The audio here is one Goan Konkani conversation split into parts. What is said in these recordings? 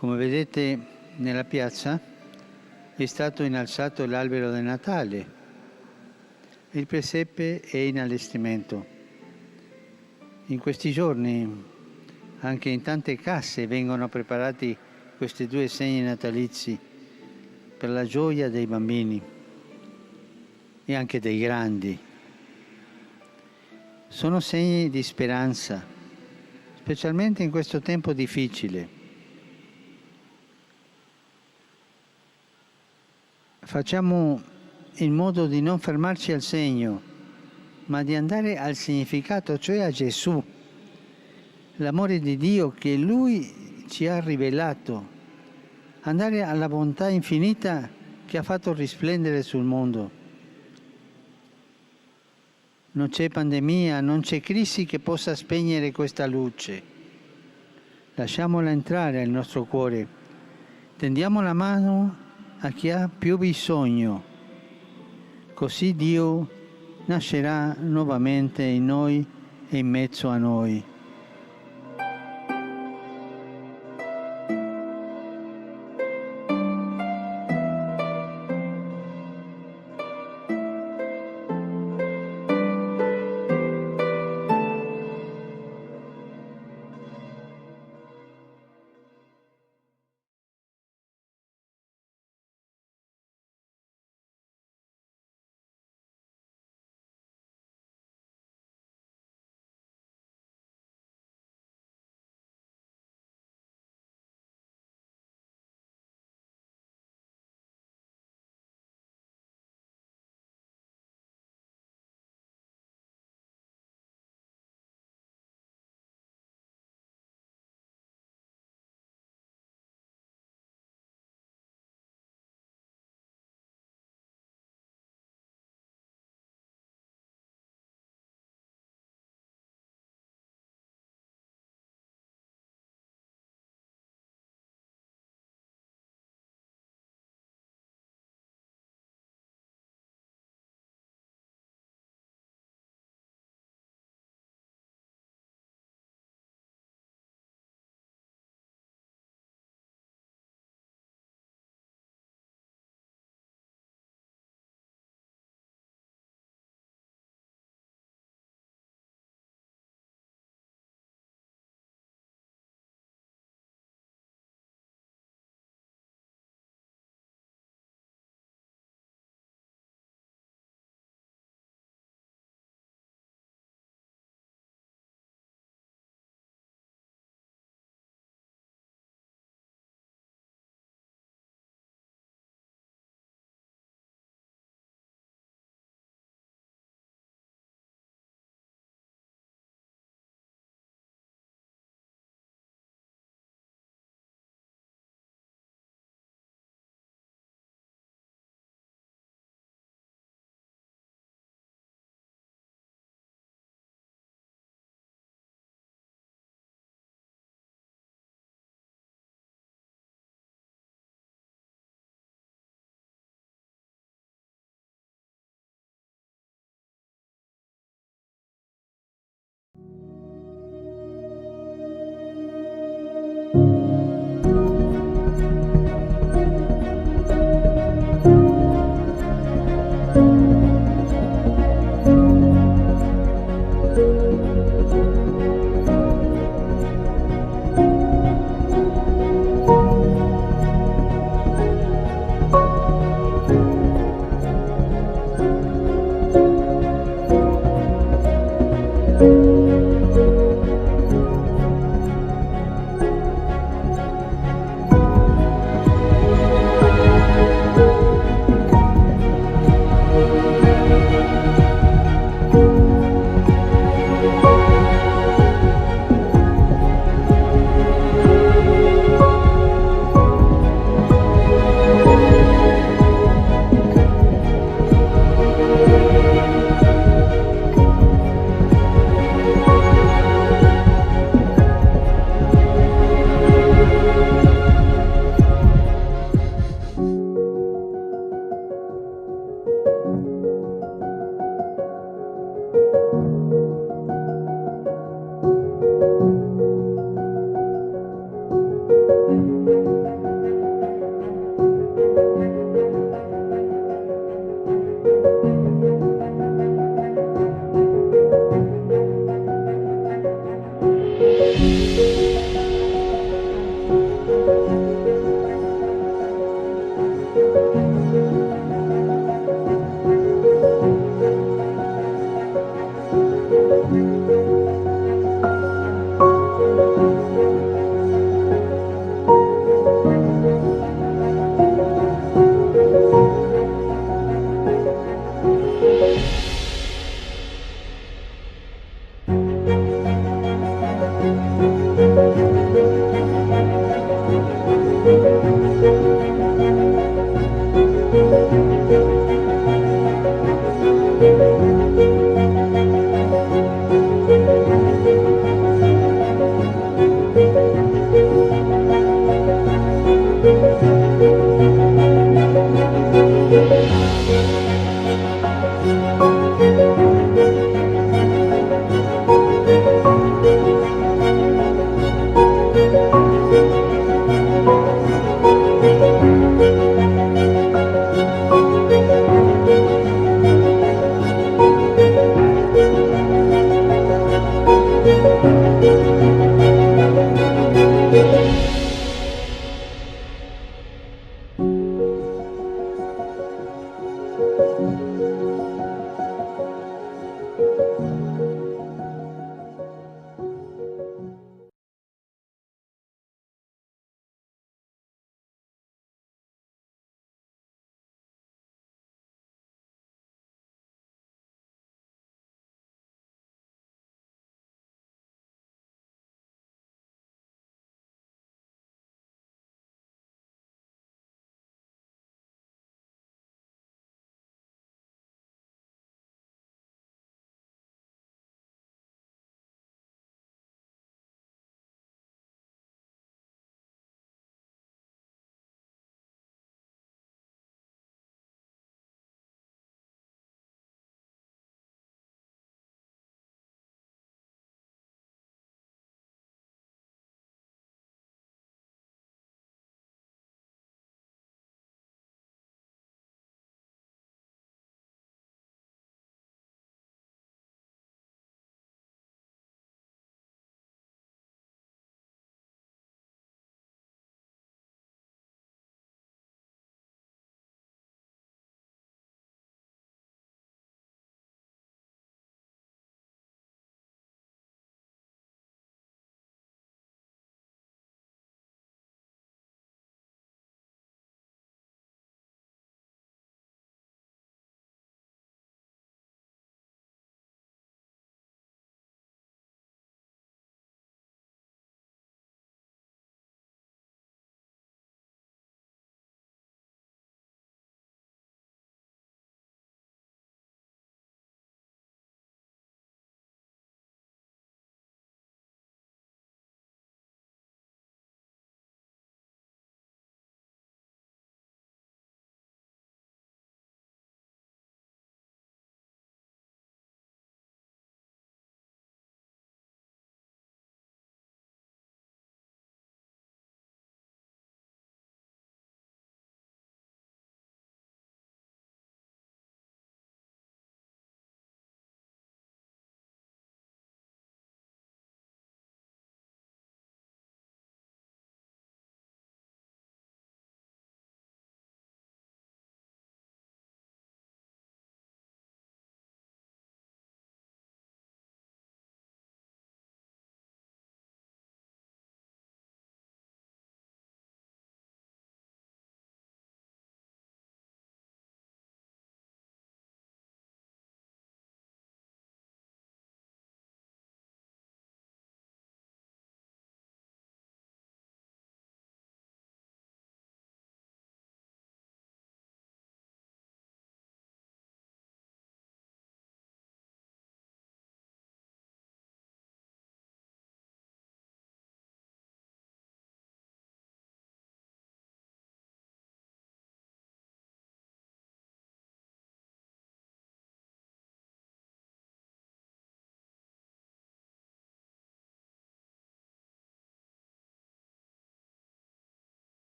Come vedete nella piazza è stato innalzato l'albero di Natale. Il presepe è in allestimento. In questi giorni anche in tante case vengono preparati questi due segni natalizi per la gioia dei bambini e anche dei grandi. Sono segni di speranza, specialmente in questo tempo difficile. Facciamo in modo di non fermarci al segno, ma di andare al significato, cioè a Gesù, l'amore di Dio che Lui ci ha rivelato, andare alla bontà infinita che ha fatto risplendere sul mondo. Non c'è pandemia, non c'è crisi che possa spegnere questa luce. Lasciamola entrare nel nostro cuore, tendiamo la mano a chi ha più bisogno. Così Dio nascerà nuovamente in noi e in mezzo a noi.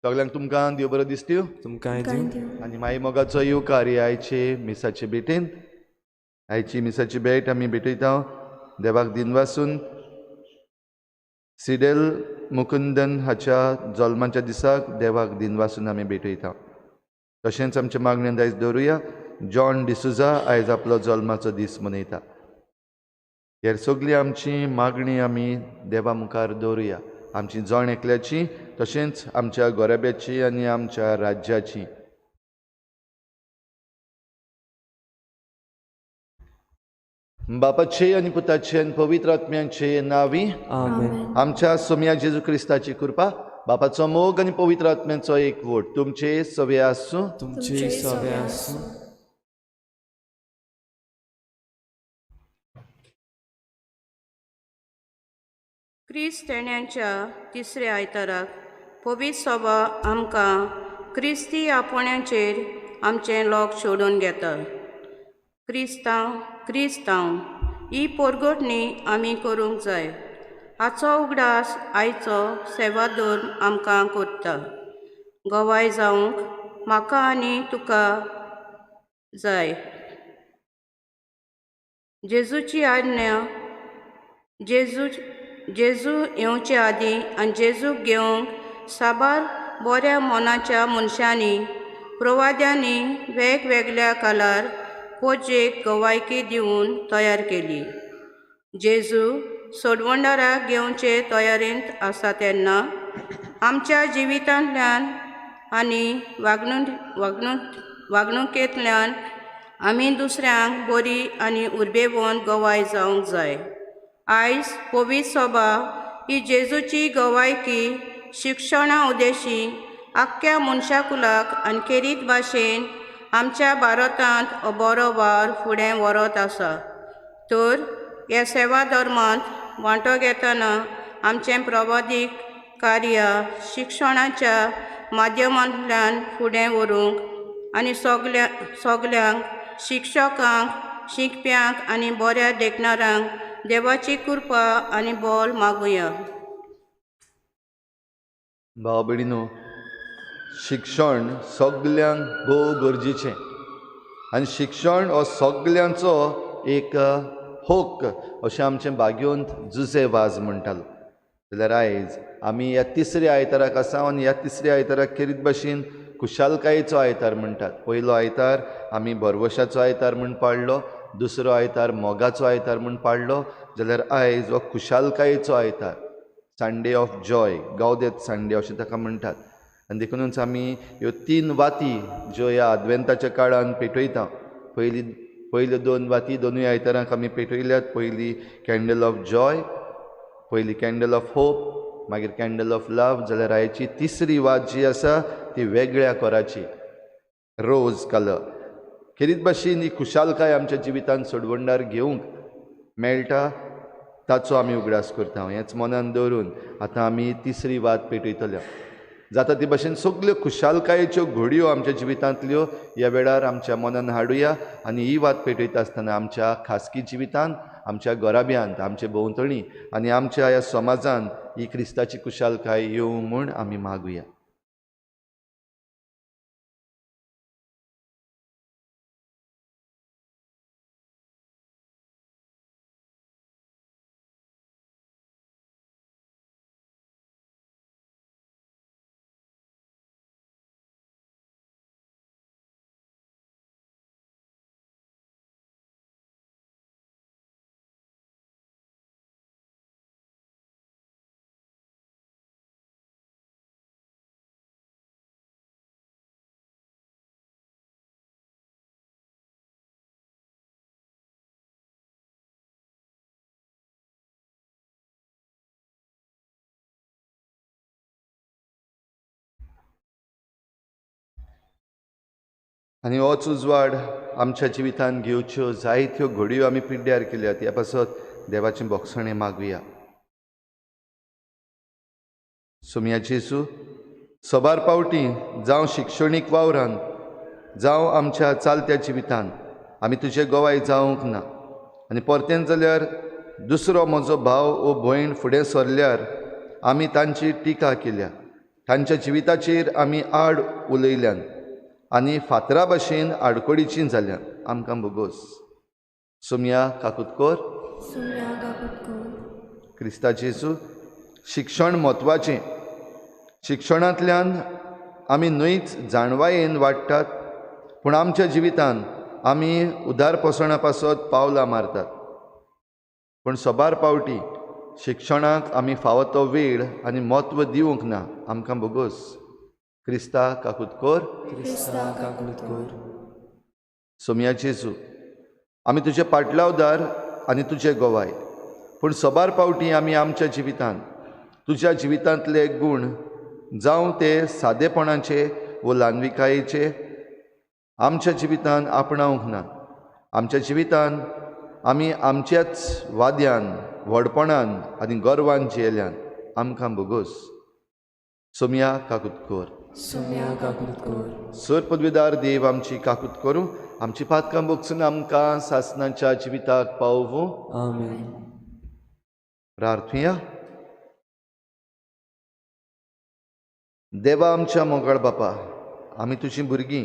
सगल्यांक तुमकां देव बरो दिसत्यो तुमकांय दिवं. आनी माई मोगाचो येवकार ही आयचे मिसाचे भेटेन. आयची मिसाची भेट आमी भेटयता देवाक दिनवासून सिडेल मुकुंदन हाच्या जल्माच्या दिसाक देवाक दिनवासून आमी भेटयता. तशेंच आमच्या मागण्यांत आयज दवरुया जॉन डिसुजा आयज आपलो जल्माचो दीस मनयता. हेर सगळी आमची मागणी आमी देवा मुखार दवरुया, आमची जण एकल्याची तशेंच आमच्या गोराब्याची आनी आमच्या राज्याची. बापाचे आनी पुताचे आनी पवित्र आत्म्याचे नांवी आमेन. आमच्या सोम्या जेजू क्रिस्ताची कृपा, बापाचो मोग आनी पवित्र आत्म्याचो एकवट तुमचे सवे आसूं. तुमचे सवे आसूं. क्रिस्तेण्यांच्या तिसऱ्या आयताराक पवित्र सभा आमकां क्रिस्ती आपोवण्याचेर आमचें लोक सोडून घेता. क्रिस्तांव क्रिस्तांव ही पोरगोटणी आमी करूंक जाय हाचो उगडास आयचो सेवाधर्म आमकां करता. गवाय जावंक म्हाका आनी तुका जाय. जेजूची आज्ञा जेजू येवचे आदीं आनी जेजूक घेवंक साबार बऱ्या मनाच्या मनशांनी प्रवाद्यांनी वेगवेगळ्या कालार पोजेक गवायकी दिवन तयार केली. जेजू सोडवणदाराक घेवचे तयारेंत आसा तेन्ना आमच्या जिवितांतल्यान आनी वागणुकेंतल्यान आमी दुसऱ्यांक बरी आनी उर्बेवंत गवाय जावंक जाय. आयज पवित्र सभा ही जेजूची गवायकी शिक्षणा उद्देशी आख्ख्या मनशाकुलाक आनी खेरीत भाशेन आमच्या भारतांत बरो वावर फुडें व्हरत आसा. तर ह्या सेवा धर्मांत वांटो घेतना आमचें प्रवादीक कार्य शिक्षणाच्या माध्यमांतल्यान फुडें व्हरूंक आनी सगल्यांक शिक्षकांक शिकप्यांक आनी बऱ्या देखणाऱ्यांक देवाची कृपा आनी बोल मागुया. भाव भयणीनो, शिक्षण सगल्यांक भोव गरजेचें आनी शिक्षण हो सगल्यांचो एक हक्क अशें आमचें भाग्यवंत जुझे वाज म्हणटालो. जाल्यार आयज आमी ह्या तिसऱ्या आयताराक आसा आनी ह्या तिसऱ्या आयताराक खेरीत भाशेन खुशालकायेचो आयतार म्हणटात. पयलो आयतार आमी भरवशाचो आयतार म्हूण पाडलो, दुसरो आयतार मोगाचो आयतार म्हूण पाडलो, जाल्यार आयज हो खुशालकायेचो आयतार, संडे ऑफ जॉय, गावदेत संडे अशें ताका म्हणटात. आनी देखूनच आमी ह्यो तीन वाती ज्यो ह्या आदवेंताच्या काळान पेटयता, पयल्यो दोन वाती दोनूय आयतारांक आमी पेटयल्यात. पयली कॅन्डल ऑफ जॉय, पयली कॅन्डल ऑफ होप, मागीर कॅन्डल ऑफ लव. जाल्यार आयची तिसरी वात जी आसा ती वेगळ्या कोराची, रोज कलर. खेरीत भाशेन ही खुशालकाय आमच्या जिवितांत सोडवणदार घेवंक मेळटा ताचो आमी उगडास करता. हेंच मनान दवरून आतां आमी तिसरी वात पेटयतले. जाता ते भाशेन सगल्यो खुशालकायेच्यो घडयो आमच्या जिवितांतल्यो ह्या वेळार आमच्या मनान हाडुया आनी ही वात पेटयता आसतना आमच्या खासगी जिवितांत, आमच्या घराब्यांत, आमचे भोंवतणी आनी आमच्या ह्या समाजांत ही क्रिस्ताची खुशालकाय येवं म्हूण आमी मागुया. आनी होच उजवाड आमच्या जिवितांत घेवच्यो जायत्यो घडयो आमी पिड्ड्यार केल्यात. ह्या पासत देवाचें बोगसणें मागुया. सोमया जेजू, सबार पावटी जावं शिक्षणीक वावरान जावं आमच्या चालत्या जिवितान आमी तुजे गवाय जावंक ना आनी परतें जाल्यार दुसरो म्हजो भाव वो भयण फुडें सरल्यार आमी तांची टिका केल्या, तांच्या जिविताचेर आमी आड उलयल्यान आनी फातरा भाशेन आडखळीचीं जाल्यान. आमकां भोगोस. सोमया काकूत कर. सोम्या काकूत कर. क्रिस्ता जेजू, शिक्षण म्हत्वाचें. शिक्षणांतल्यान आमी न्हयच जाणवायेन वाडटात पूण आमच्या जिवितान आमी उदारपसणा पासत पावलां मारतात. पूण सबार पावटी शिक्षणाक आमी फावो तो वेळ आनी म्हत्व दिवंक ना. आमकां भोगोस. क्रिस्ता काकूत कर. क्रिस्ता काकूत कर. सोमया जेजू, आमी तुजे पाटलावदार आनी तुजे गवाय पूण सबार पावटी आमी आमच्या जिवितान तुज्या जिवितांतले गूण जावं ते सादेपणाचे वो ल्हानविकायेचे आमच्या जिवितान आपणावंक ना. आमच्या जिवितान आमी आमच्याच वाद्यान, व्हडपणान आनी गर्वान जियेल्यान. आमकां भोगोस. सोमया काकूत कर. सोम्या काकूत कर. सर पदवीदार देव आमची काकूत करूं, आमची पातकां भोगसून आमकां सासणाच्या जिविताक पावोवं. आमेन. प्रार्थुया. देवा आमच्या मोगाळ बापा, आमी तुजीं भुरगीं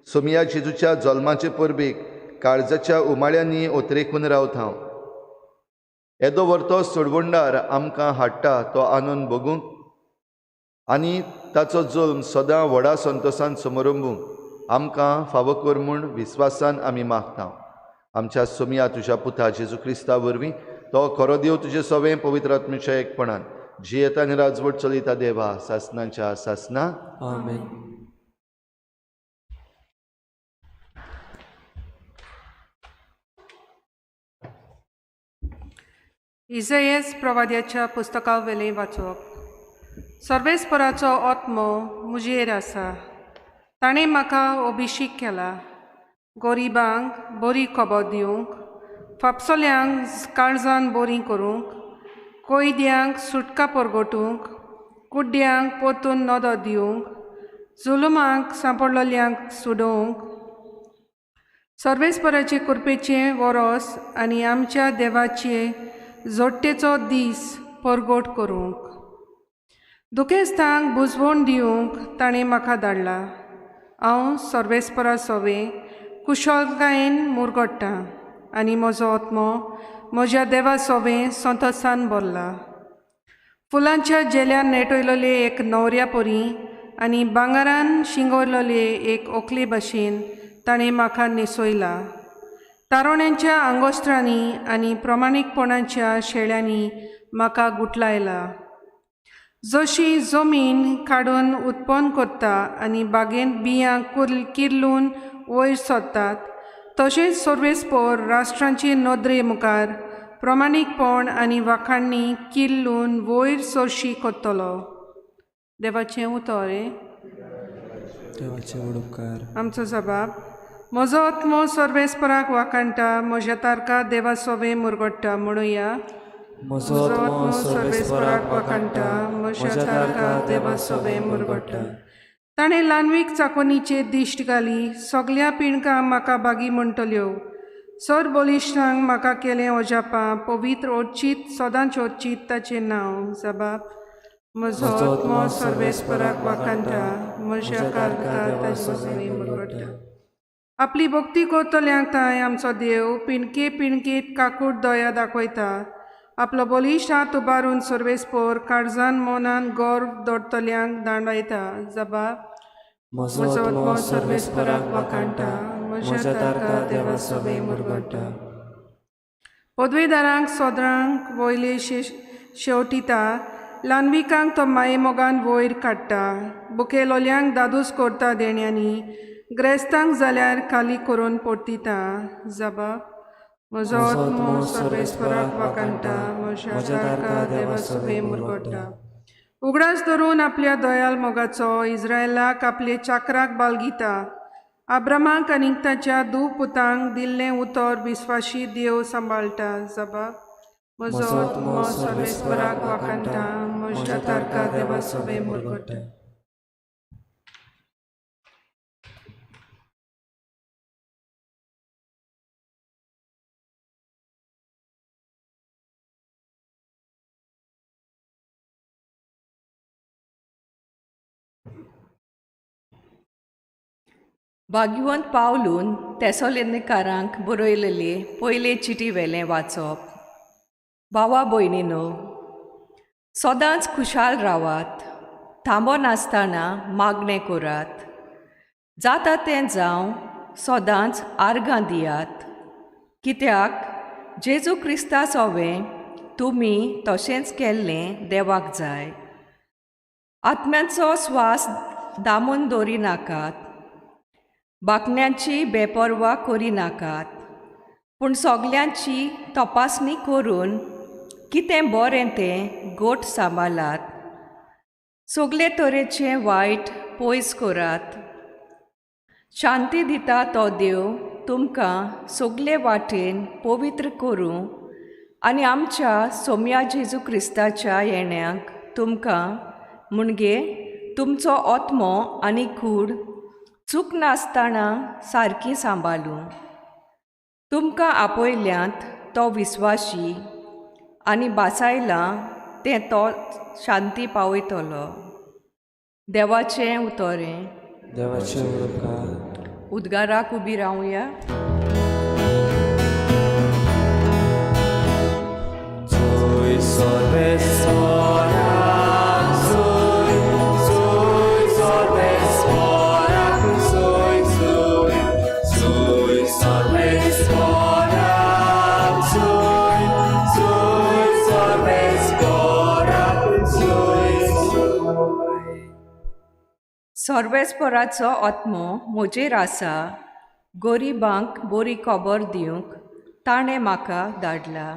सोमया जेजूच्या जल्माचे परबेक काळजाच्या उमाळ्यांनी ओतरेकून रावता. येदो व्हरतो सोडवणदार आमकां हाडटा तो आनंद भोगूंक आनी ताचो जल्म सदां व्हडा संतोसान समरंबूंक आमकां फावो कर म्हूण विस्वासान आमी मागता. आमच्या सोमया तुज्या पुता जेजू क्रिस्ता वरवीं तो खरो देव तुजे सवें पवित्र आत्म्याच्या एकपणान जियेता आनी राजवट चलयता देवा सासनाच्या सासना. आमेन. इजयस प्रवाद्याच्या पुस्तकावेलें वाचप. सर्वेस्पराचो आत्मो म्हजेर आसा, ताणें म्हाका अभिषेक केला गरिबांक बरी खबर दिवंक, फापसल्यांक काळजान बरी करूंक, कैद्यांक सुटका परगटूंक, कुड्ड्यांक परतून नदर दिवंक, जुलुमाक सांपडलेल्यांक सोडोवंक, सर्वेस्पराचे कृपेचें वरोस आनी आमच्या देवाचे जोडटेचो दीस परगट करूंक, दुखेस्तांक बुजवण दिवंक ताणें म्हाका धाडला. हांव सर्वेस्परा सोवे कुशळकायेन मुरगट्टा आनी म्हजो आत्मो म्हज्या देवा सोवे संतोसान भरला. फुलांच्या झेल्यान नेटयलेले एक न्हवऱ्या परी आनी भांगरान शिंगोरलेले एक ओकले भशेन ताणें म्हाका न्हेसयला. तारोण्यांच्या आंगोस्त्रांनी आनी प्रमाणीकपणाच्या शेळ्यांनी म्हाका गुटलायला. जशी जमीन काडून उत्पन्न करता आनी बागेंत बियां किर्लून वयर सरतात तशेंच सर्वेस्पोर राष्ट्रांचे नदरे मुखार प्रमाणीकपण आनी वाखाणणी किल्लून वयर सरशी करतलो. देवाचें उतर हें. देवाचे उपकार. आमचो जबाब. म्हजो आत्मो सर्वेस्पराक वाखाणटा, म्हज्या तारका देवा सोवे मुरगट्टा. म्हणुया. म्हजो आत्मो सर्वेस्पराक वाखाणटा, म्हज्या तारका देवा सोवे मुरगट्टा. ताणें ल्हानवीक चाकोनीचेर दिश्ट घाली, सगल्या पिणकां म्हाका बागी म्हणटल्यो. सर बलिश्टांक म्हाका केलें अजापां, पवित्र ओर्चीत सदांच ओर्चीत ताचें नांव. जबाब. म्हजो आत्मो सर्वेस्पराक वाखाणटा, म्हज्या तारका देवा सोवे मुरगट्टा. आपली भक्ती करतल्यांक तांय आमचो देव पिणके पिणकेत काकूट दया दाखयता. आपलो बलिश्ट हात उबारून सर्वेस्पोर काळजान मनान गर्व दवरतल्यांक दांडायता. जबाब. म्हजो आत्मो सर्वेस्पराक वाखाणटा, म्हज्या तारका देवा सोवे मुरगट्टा. पदवेदारांक सोदरांक वयले शेवटिता, ल्हानविकांक तो मायेमोगान वयर काडटा, बुकेलोल्यांक दादूस करता देण्यांनी, ग्रेस्तांक जाल्यार खाली करून परतिता. जबाब. म्हजो आत्मो सर्वेस्पराक वाखाणटा, म्हज्या तारका देवा सोवे मुरगट्टा. उगडास धरून आपल्या दयाल मोगाचो इस्रायलाक आपले चाकराक बालगिता. आब्रामाक आनी ताच्या धूव पुतांक दिल्लें उतर विस्वाशी देव सांबाळटा. जबाब. म्हजो आत्मो सर्वेस्पराक वाखाणटा, म्हज्या तारका देवा सोबे मुरगटा. भाग्यवंत पावलून तेसोलेनेकारांक बरयलेले पयले चिटी वेलें वाचप. भावा भयणीनो, सदांच खुशाल रावात, थांबो नासतना मागणें करात, जाता तें जावं सदांच आर्गां दियात, कित्याक जेजू क्रिस्ता सोवें तुमी तशेंच केल्लें देवाक जाय. आत्म्याचो स्वास दामून दवरिनाकात, बाकण्यांची बेपर्वा करिनाकात, पूण सगल्यांची तपासणी करून कितें बरें तें गोट सांबाळात. सगले तरेचें वायट पयस करात. शांती दिता तो देव तुमकां सगले वाटेन पवित्र करूं आनी आमच्या सोम्या जेजू क्रिस्ताच्या येण्याक तुमकां म्हणजे तुमचो आत्मो आनी कूड चूक नासतना सारकी सांबाळूं. तुमकां आपयल्यांत तो विस्वाशी आनी बासायलां तें तो शांती पावयतलो. देवाचें उतरें. देवाचें उपकार. उद्गाराक उबी रावया. सर्वेस्पराचो आत्मो म्हजेर आसा, गरिबांक बरी खबर दिवंक ताणें म्हाका धाडला.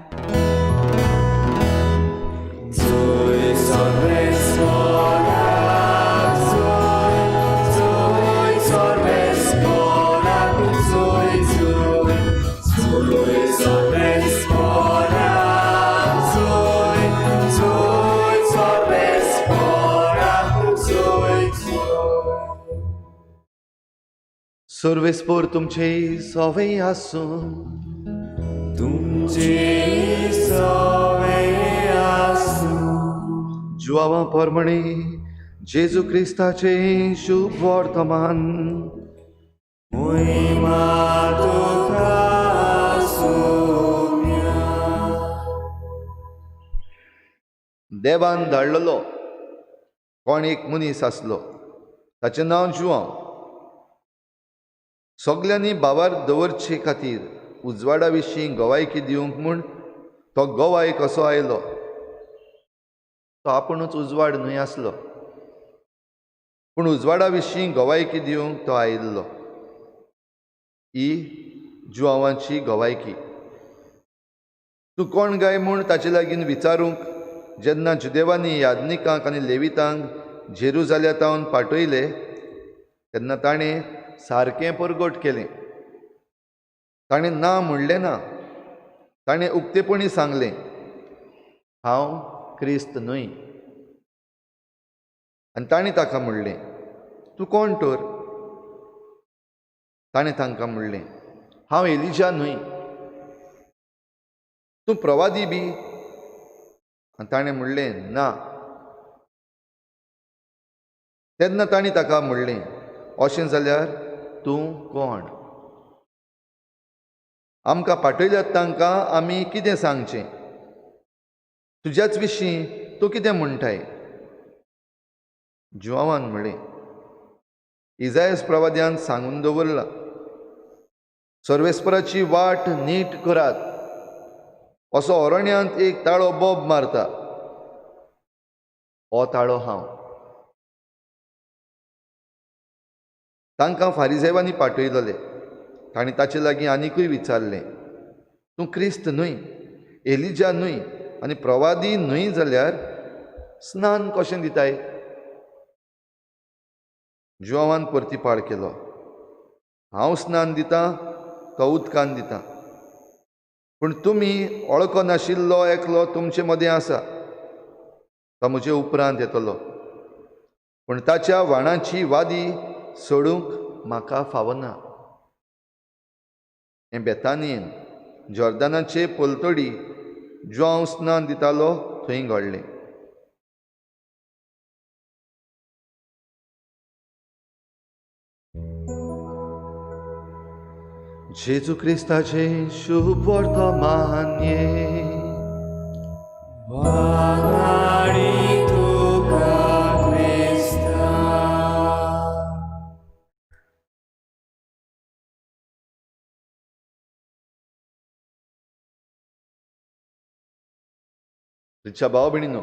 सर्वेस्पोर तुमचे सवे आसूं. तुमचे सवे आसूं. जुआवा परमणे जेजू क्रिस्ताचे शुभ वर्तमान. मोहिमा तुका सोम्या. देवान धाडलेलो कोण एक मनीस आसलो, ताचें नांव जुआंव. सगल्यांनी भावार दवरचे खातीर उजवाडा विशीं गवायकी दिवंक म्हूण तो गवाय कसो आयलो. तो आपुणूच उजवाड न्हय आसलो, पूण उजवाडा विशीं गवायकी दिवंक तो आयिल्लो. ही जुआंवाची गवायकी. तूं कोण गाय म्हूण ताचे लागीं विचारूंक जेन्ना जुदेवांनी याज्ञिकांक आनी लेवितांक जेरुजाल्या पाठयले तेन्ना ताणें सारकें परगट केलें. ताणें ना म्हणलें ना, ताणें उक्तेपणी सांगलें, हांव क्रिस्त न्हय. आनी ताणें ताका म्हणलें, तूं कोण तर? ताणें तांकां म्हणलें, हांव एलिजा न्हय. तूं प्रवादी बी? आनी ताणें म्हणलें, ना. तेन्ना ताणें ताका म्हणलें, अशें जाल्यार तूं कोण? आमकां पाठयल्यात तांकां आमी कितें सांगचें? तुज्याच विशीं तूं कितें म्हणटाय? जुआवान म्हणलें, इजायस प्रवाद्यान सांगून दवरलां, सर्वेस्पराची वाट नीट करात, असो अरण्यांत एक ताळो बोब मारता, हो ताळो हांव. तांकां फारिजेवांनी पाठयलेले. तांणी ताचे लागीं आनिकूय विचारलें, तूं क्रिस्त न्हय, एलिजा न्हय आनी प्रवादी न्हय जाल्यार स्नान कशें दिताय? जुआवान परतीपाळ केलो, हांव स्नान दितां, तो उदकान दिता, पूण तुमी वळखनाशिल्लो एकलो तुमचे मदें आसा, तो म्हजे उपरांत येतलो, पूण ताच्या व्हाणाची वादी सोडूंक म्हाका फावना. हें बेतानीन जॉर्दानाचे पलतडी ज्वांव स्नान दितालो थंय घडलें. जेजू क्रिस्ताचें शुभ वर्तमान. रिच्या भाव भयणीनो,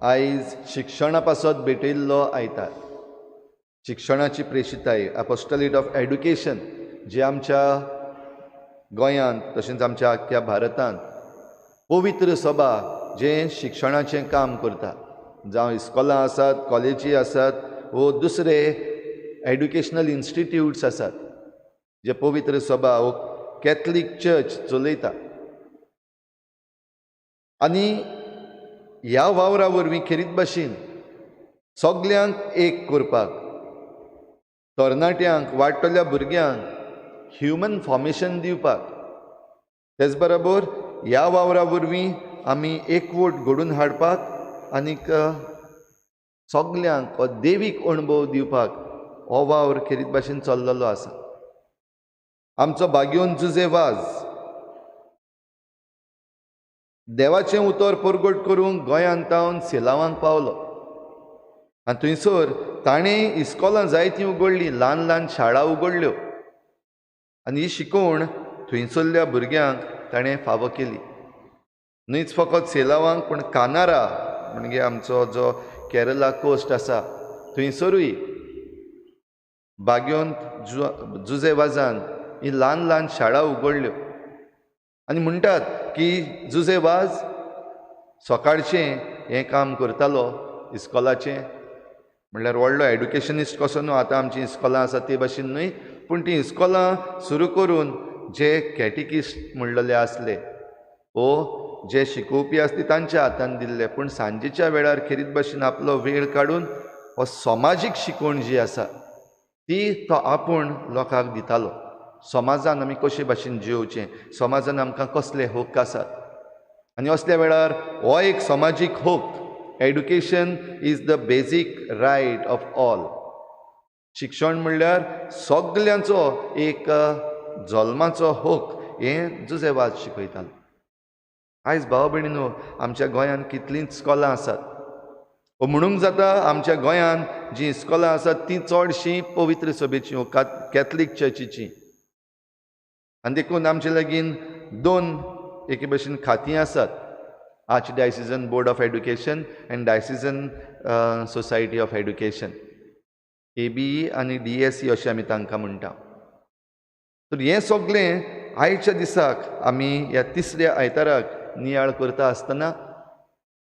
आयज शिक्षणा पासत भेटयल्लो आयतार, शिक्षणाची प्रेशिताय, एपोस्टलेट ऑफ एड्युकेशन, जे आमच्या गोंयांत तशेंच आमच्या आख्ख्या भारतांत पवित्र सभा जें शिक्षणाचें काम करता, जावं इस्कॉलां आसात, कॉलेजी आसात वो दुसरे एड्युकेशनल इन्स्टिट्यूट्स आसात, जे पवित्र सभा वो कॅथलीक चर्च चलयता. आनी ह्या वावरा वरवीं खेरीत भाशेन सगल्यांक एक करपाक, तरणाट्यांक, वाडटल्या भुरग्यांक ह्युमन फॉर्मेशन दिवपाक, तेच बरोबर ह्या वावरा वरवीं आमी एकवट घडून हाडपाक आनीक सगल्यांक हो देवीक अणभव दिवपाक हो वावर खेरीत भाशेन चल्लेलो आसा. आमचो भाग्योन जुजे वाज देवाचें उतर परगट करूंक गोंयांत तावन सेलावांक पावलो आनी थंयसर ताणें इस्कॉलां जायतीं उगडलीं, ल्हान ल्हान शाळा उगडल्यो आनी ही शिकवण थंयसरल्या भुरग्यांक ताणें फावो केली. न्हयच फकत सेलावांक पूण कानारा म्हणजे आमचो जो केरला कोस्ट आसा थंयसरूय बाग्योन जुजे वाजान ही ल्हान ल्हान शाळा उगडल्यो. आनी म्हणटात की जुजे वाज सकाळचें हें काम करतालो इस्कॉलाचें, म्हणल्यार व्हडलो एड्युकेशनिस्ट कसो न्हू, आतां आमचीं इस्कॉलां आसा ते भाशेन न्हय, पूण तीं इस्कॉलां सुरू करून जे कॅटिकिस्ट म्हणलेले आसले वो जे शिकोवपी आसले तांच्या हातान दिल्ले, पूण सांजेच्या वेळार खेरीत भाशेन आपलो वेळ काडून हो समाजीक शिकवण जी आसा ती तो आपूण लोकांक दितालो. समाजान आमी कशे भाशेन जियोवचें, समाजान आमकां कसले हक्क आसात, आनी असल्या वेळार हो एक समाजीक हक्क, education is the basic right of all. शिक्षण म्हणल्यार सगल्यांचो एक जल्माचो हक्क हें जुजे वाज शिकयतालो. आयज भाव भयणीनो, आमच्या गोंयांत कितलींच इस्कॉलां आसात, म्हणूंक जाता आमच्या गोंयांत जीं इस्कॉलां आसात तीं चडशीं पवित्र सभेचीं, कॅथलीक चर्चीचीं, आनी देखून आमचे लागीं दोन एके भशेन खातीं आसात, archdiocesan board of education and diocesan society of education, ABE आनी DSE अशें आमी तांकां म्हणटा. तर हें सगळें आयच्या दिसाक आमी ह्या तिसऱ्या आयताराक नियाळ करता आसतना,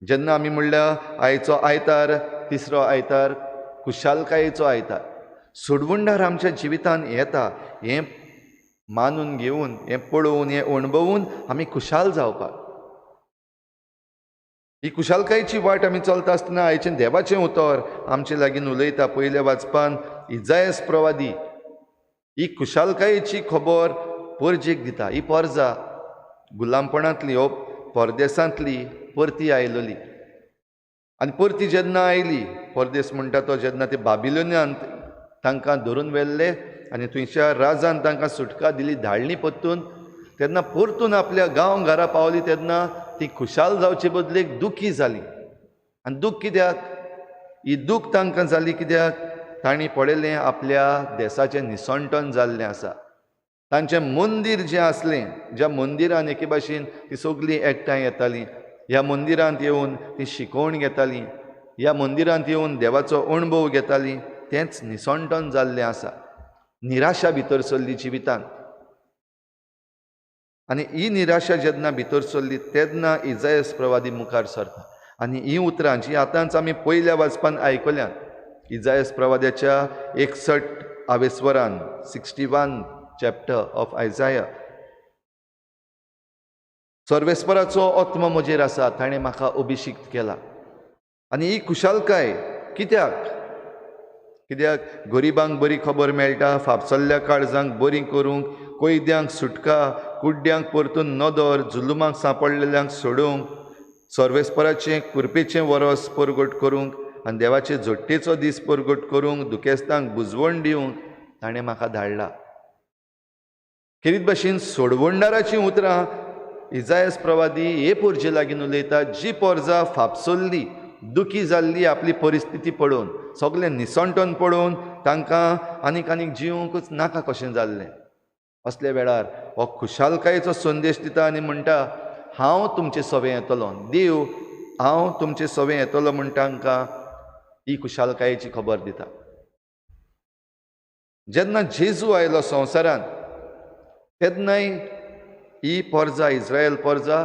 जेन्ना आमी म्हणल्यार आयचो आयतार तिसरो आयतार खुशालकायेचो आयतार, सोडवणदार आमच्या जिवितांत येता हें मानून घेवन, हें पळोवन, हें अणभवून आमी खुशाल जावपाक. ही खुशालकायेची वाट आमी चलता आसतना आयचें देवाचें उतर आमचे लागीं उलयता. पयल्या वाचपान इजायस प्रवादी ही खुशालकायेची खबर परजेक दिता. ही परजा गुलामपणांतली, हो परदेसांतली परती आयलोली, आनी परती जेन्ना आयली, परदेस म्हणटा तो जेन्ना ते बाबिलोन्यांत तांकां धरून व्हेल्ले आनी थंयच्या राजान तांकां सुटका दिली, धाडली परतून, तेन्ना परतून आपल्या गांव घरा पावली तेन्ना ती खुशाल जावचे बदलेक दुखी जाली. आनी दूख कित्याक? ही दूख तांकां जाली कित्याक? तांणी पळयलें आपल्या देसाचें निसणटण जाल्लें आसा, तांचें मंदीर जें आसलें, ज्या मंदिरान एके भाशेन ती सगळीं एकठांय येतालीं, ह्या मंदिरांत येवन ती शिकवण घेतालीं, ह्या मंदिरांत येवन देवाचो अणभव घेतालीं, तेंच निसणटण जाल्लें आसा. निराशा भितर सरली जिवितांत, आनी ही निराशा जेन्ना भितर सरली तेन्ना इजायस प्रवादी मुखार सरता आनी हीं उतरां जीं आतांच आमी पयल्या वाचपान आयकल्यात, इजायस प्रवाद्याच्या 61 आवेस्वरान, 61 चॅप्टर ऑफ आयजाया। सर्वेस्पराचो आत्मो म्हजेर आसा, ताणें म्हाका अभिषिक्त केला। आनी ही खुशालकाय कित्याक? कित्याक गरिबांक बरी खबर मेळटा, फापसल्ल्या काळजांक बरी करूंक, कैद्यांक सुटका, कुड्ड्यांक परतून नदर, जुलुमाक सांपडलेल्यांक सोडूंक, सर्वेस्पराचें कृपेचें वरस परगट करूंक आनी देवाचे जोडटेचो दीस परगट करूंक, दुखेस्तांक बुजवण दिवंक ताणें म्हाका धाडला। खेरीत भाशेन सोडवणदाराचीं उतरां इजायस प्रवादी हे पोरजे लागीं उलयता, जी पोरजा फापसल्ली, दुखी जाल्ली आपली परिस्थिती पळोवन, सगळें निसणटन पळोवन तांकां आनीक आनीक जिवंकूच नाका कशें जाल्लें। असल्या वेळार हो खुशालकायेचो संदेश दिता आनी म्हणटा, हांव तुमचे सवें येतलो, देव हांव तुमचे सवें येतलो म्हण तांकां ही खुशालकायेची खबर दिता। जेन्ना जेजू आयलो संवसारांत तेन्नाय ही पोरजा, इस्रायल पोरजा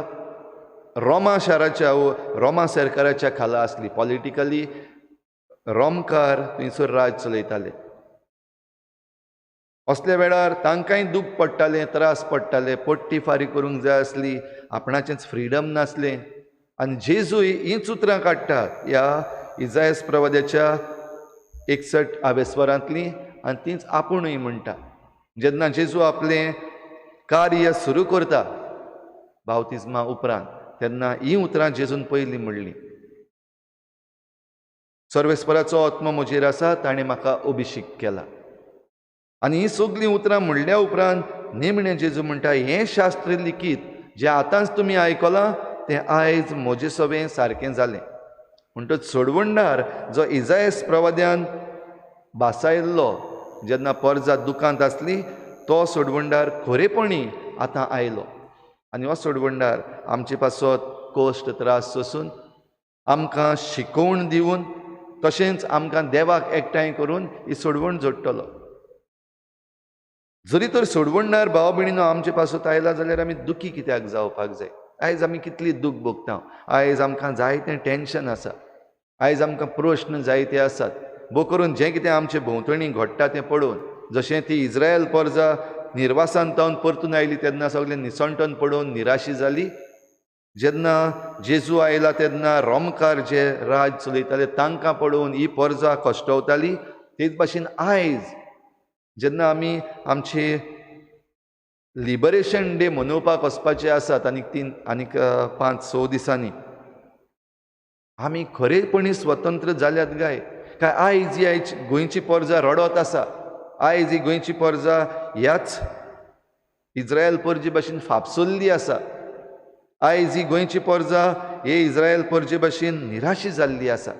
रोमा शाराच्या रोमा सरकाराच्या खाला आसली। पॉलिटिकली रोमकार थंयसर राज चलयताले। असल्या वेळार तांकांय दूख पडटालें, त्रास पडटाले, पट्टी फारीक करूंक जाय आसली, आपणाचेंच फ्रिडम नासलें। आनी जेजूय हींच उतरां काडटा ह्या इजायस प्रवाद्याच्या 61 आवेस्वरांतलीं आनी तींच आपुणूय म्हणटा। जेन्ना जेजू आपलें कार्य सुरू करता बावतिज्मा उपरांत, तेन्ना हीं उतरां जेजून पयलीं म्हणलीं, सर्वेस्पराचो आत्मो म्हजेर आसा, ताणें म्हाका अभिषेक केला। आनी हीं सगळीं उतरां म्हणल्या उपरांत निमणें जेजू म्हणटा, हें शास्त्र लिखीत जें आतांच तुमी आयकलां तें आयज म्हजे सवें सारकें जालें। म्हणटच सोडवणदार जो इजायस प्रवाद्यान भासायल्लो जेन्ना पोरजा दुकांत आसली, तो सोडवणदार खरेपणी आतां आयलो। आनी हो सोडवणदार आमचे पासत कश्ट त्रास सोसून, आमकां शिकोवण दिवन, तशेंच आमकां देवाक एकठांय करून ही सोडवण जोडटलो। जरी तर सोडवणदार भाव भयणीनो आमचे पासत आयला जाल्यार आमी दुखी कित्याक जावपाक जाय? आयज आमी कितली दूख भोगता, आयज आमकां जायतें टेंशन आसा, आयज आमकां प्रश्न जायते आसात। भो करून जें कितें आमचे भोंवतणी घडटा तें पळोवन, जशें ती इस्रायल पोरजा निर्वासान तावन परतून आयली तेन्ना सगळें निसणटन पळोवन निराशी जाली। जेन्ना जेजू आयला तेन्ना रोमकार जे राज चलयताले तांकां पळोवन ही पोरजा कश्टवताली। तेच भाशेन आयज जेन्ना आमी आमचे लिबरेशन डे मनोवपाक वचपाचे आसात आनीक 3 आनीक 5-6 दिसांनी, आमी खरेपणी स्वतंत्र जाल्यात काय? काय आयज ही आयज गोंयची पोरजा रडत आसा, आयज ही गोंयची पोरजा ह्याच इस्रायल पोरजे भाशेन फापसुल्ली आसा, आयज ही गोंयची पोरजा हे इस्रायल पोरजे भाशेन निराशी जाल्ली आसा।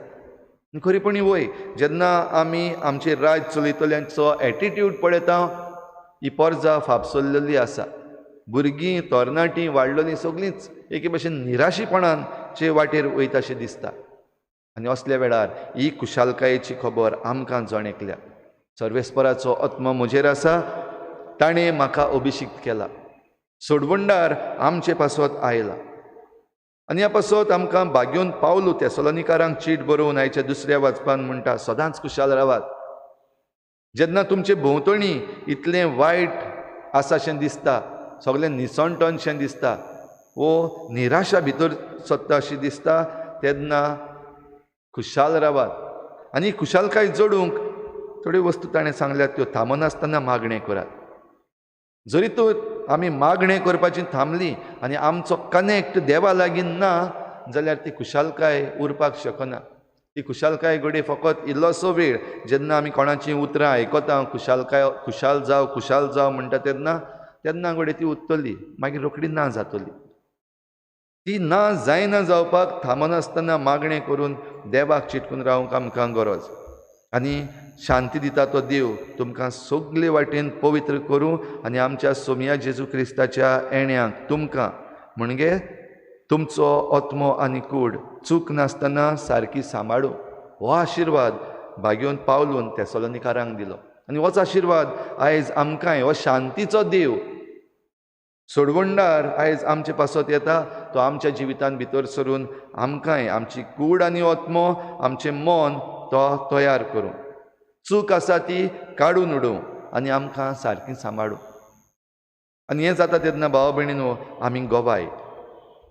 खरेपणी वय जेन्ना आमी आमचे राज चलयतल्यांचो एटिट्यूड पळयता, ही पोरजा फापसुल्लेली आसा। भुरगीं तरणाटीं वाडलोलीं सगळींच एके भाशेन निराशीपणान चे वाटेर वयता अशें दिसता। आनी असल्या वेळार ही खुशालकायेची खबर आमकां जण एकल्या, सर्वेस्पराचो आत्मो म्हजेर आसा, ताणें म्हाका अभिषिक्त केला, सोडवणदार आमचे पासत आयला। आनी ह्या पासत आमकां भाग्योन पावलो तेसलोनिकारांक चीट बरोवन आयच्या दुसऱ्या वाचपान म्हणटा, सदांच खुशाल रावात। जेन्ना तुमचे भोंवतणी इतलें वायट आसा शें दिसता, सगळें निसणटनशें दिसता, वो निराशा भितर सरता अशी दिसता, तेन्ना खुशाल रावात। आनी खुशालकाय जोडूंक थोड्यो वस्तू ताणें सांगल्यात त्यो थांबनासतना मागणें करात। जरी तर आमी मागणें करपाची थांबली आनी आमचो कनेक्ट देवा लागीं ना जाल्यार ती खुशालकाय उरपाक शकना। ती खुशालकाय घडये फकत इल्लोसो वेळ जेन्ना आमी कोणाचीं उतरां आयकता, खुशालकाय खुशाल जाव खुशाल जाव म्हणटा तेन्ना तेन्ना घडये ती उरतली, मागीर रोखडी ना जातली। ती ना जायना जावपाक थांबनासतना मागणें करून देवाक चिटकून रावंक आमकां गरज। आनी शांती दिता तो देव तुमकां सगळे वाटेन पवित्र करूं आनी आमच्या सोमया जेजू क्रिस्ताच्या येण्याक तुमकां म्हणजे तुमचो आत्मो आनी कूड चूक नासतना सारकी सांबाळूं, हो आशिर्वाद भाग्योन पावलून तेसलोनिकारांक दिलो। आनी होच आशिर्वाद आयज आमकांय, हो शांतीचो देव सोडवणदार आयज आमचे पासत येता, तो आमच्या जिवितान भितर सरून आमकांय आमची कूड आनी आत्मो, आमचें मन तो तयार करूं। चूक आसा ती काडून उडोवं आनी आमकां सारकी सांबाळूं. आनी हें जाता तेन्ना भाव भयणीनो आमी गवाय,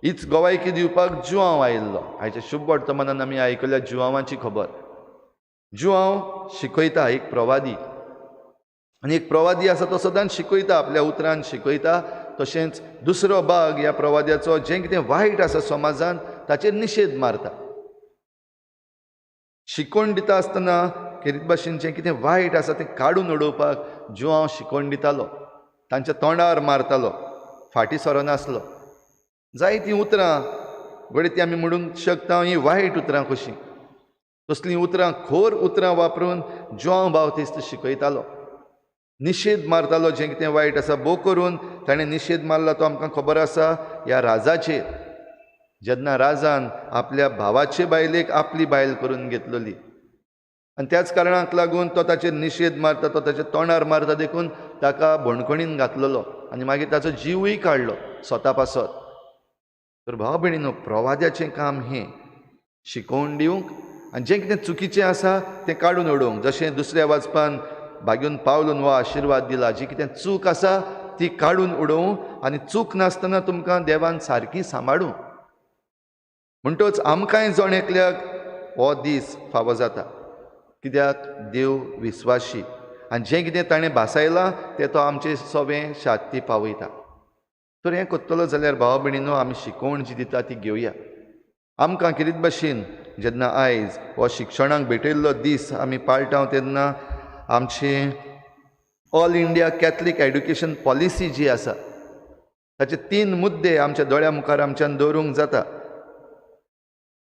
हीच गवायकी दिवपाक जुआंव आयिल्लो. आयच्या शुभ वर्तमानान आमी आयकल्या जुआंवाची खबर. जुआंव शिकयता, एक प्रवादी, आनी एक प्रवादी आसा तो सदांच शिकयता, आपल्या उतरान शिकयता. तशेंच दुसरो भाग ह्या प्रवाद्याचो जें कितें वायट आसा समाजान ताचेर निशेध मारता. शिकोवन दिता आसतना खेरीत भाशेन जें कितें वायट आसा तें काडून उडोवपाक जुआंव शिकोवन दितालो, तांच्या तोंडार मारतालो, फाटीं सरनासलो. जायतीं उतरां घडये ती आमी म्हणूंक शकता हीं वायट उतरां कशीं, तसलीं उतरां, खोर उतरां वापरून जुआंव बाप्तीस्त शिकयतालो, निशेध मारतालो जें कितें वायट आसा. भोव करून ताणें निशेध मारला तो आमकां खबर आसा ह्या राजाचेर, जेन्ना राजान आपल्या भावाचे बायलेक आपली बायल करून घेतलेली आनी त्याच कारणाक लागून तो ताचेर निशेध मारता, तो ताच्या तोंडार मारता, देखून ताका बणखणीन घातलेलो आनी मागीर ताचो जिवूय काडलो स्वता पासत. तर भाव भयणीनो, प्रवाद्याचें काम हें शिकोवन दिवंक आनी जें कितें चुकीचें आसा तें काडून उडोवंक. जशें दुसऱ्या वाचपान भाग्यून पावलून हो आशिर्वाद दिला, जी कितें चूक आसा ती काडून उडोवं आनी चूक नासतना तुमकां देवान सारकी सांबाळूं. म्हणटच आमकांय जण एकल्याक हो दीस फावो जाता, कित्याक देव विस्वाशी आनी जें कितें ताणें भासायलां तें तो आमचे सवें शाती पावयता. तर हें करतलो जाल्यार भाव भयणीनो आमी शिकोवण जी दिता ती घेवया. आमकां खेरीत भाशेन जेन्ना आयज हो शिक्षणाक भेटयल्लो दीस आमी पाळटा तेन्ना आमची all India Catholic education policy जी आसा ताचे 3 मुद्दे आमच्या दोळ्या मुखार आमच्यान दवरूंक जाता.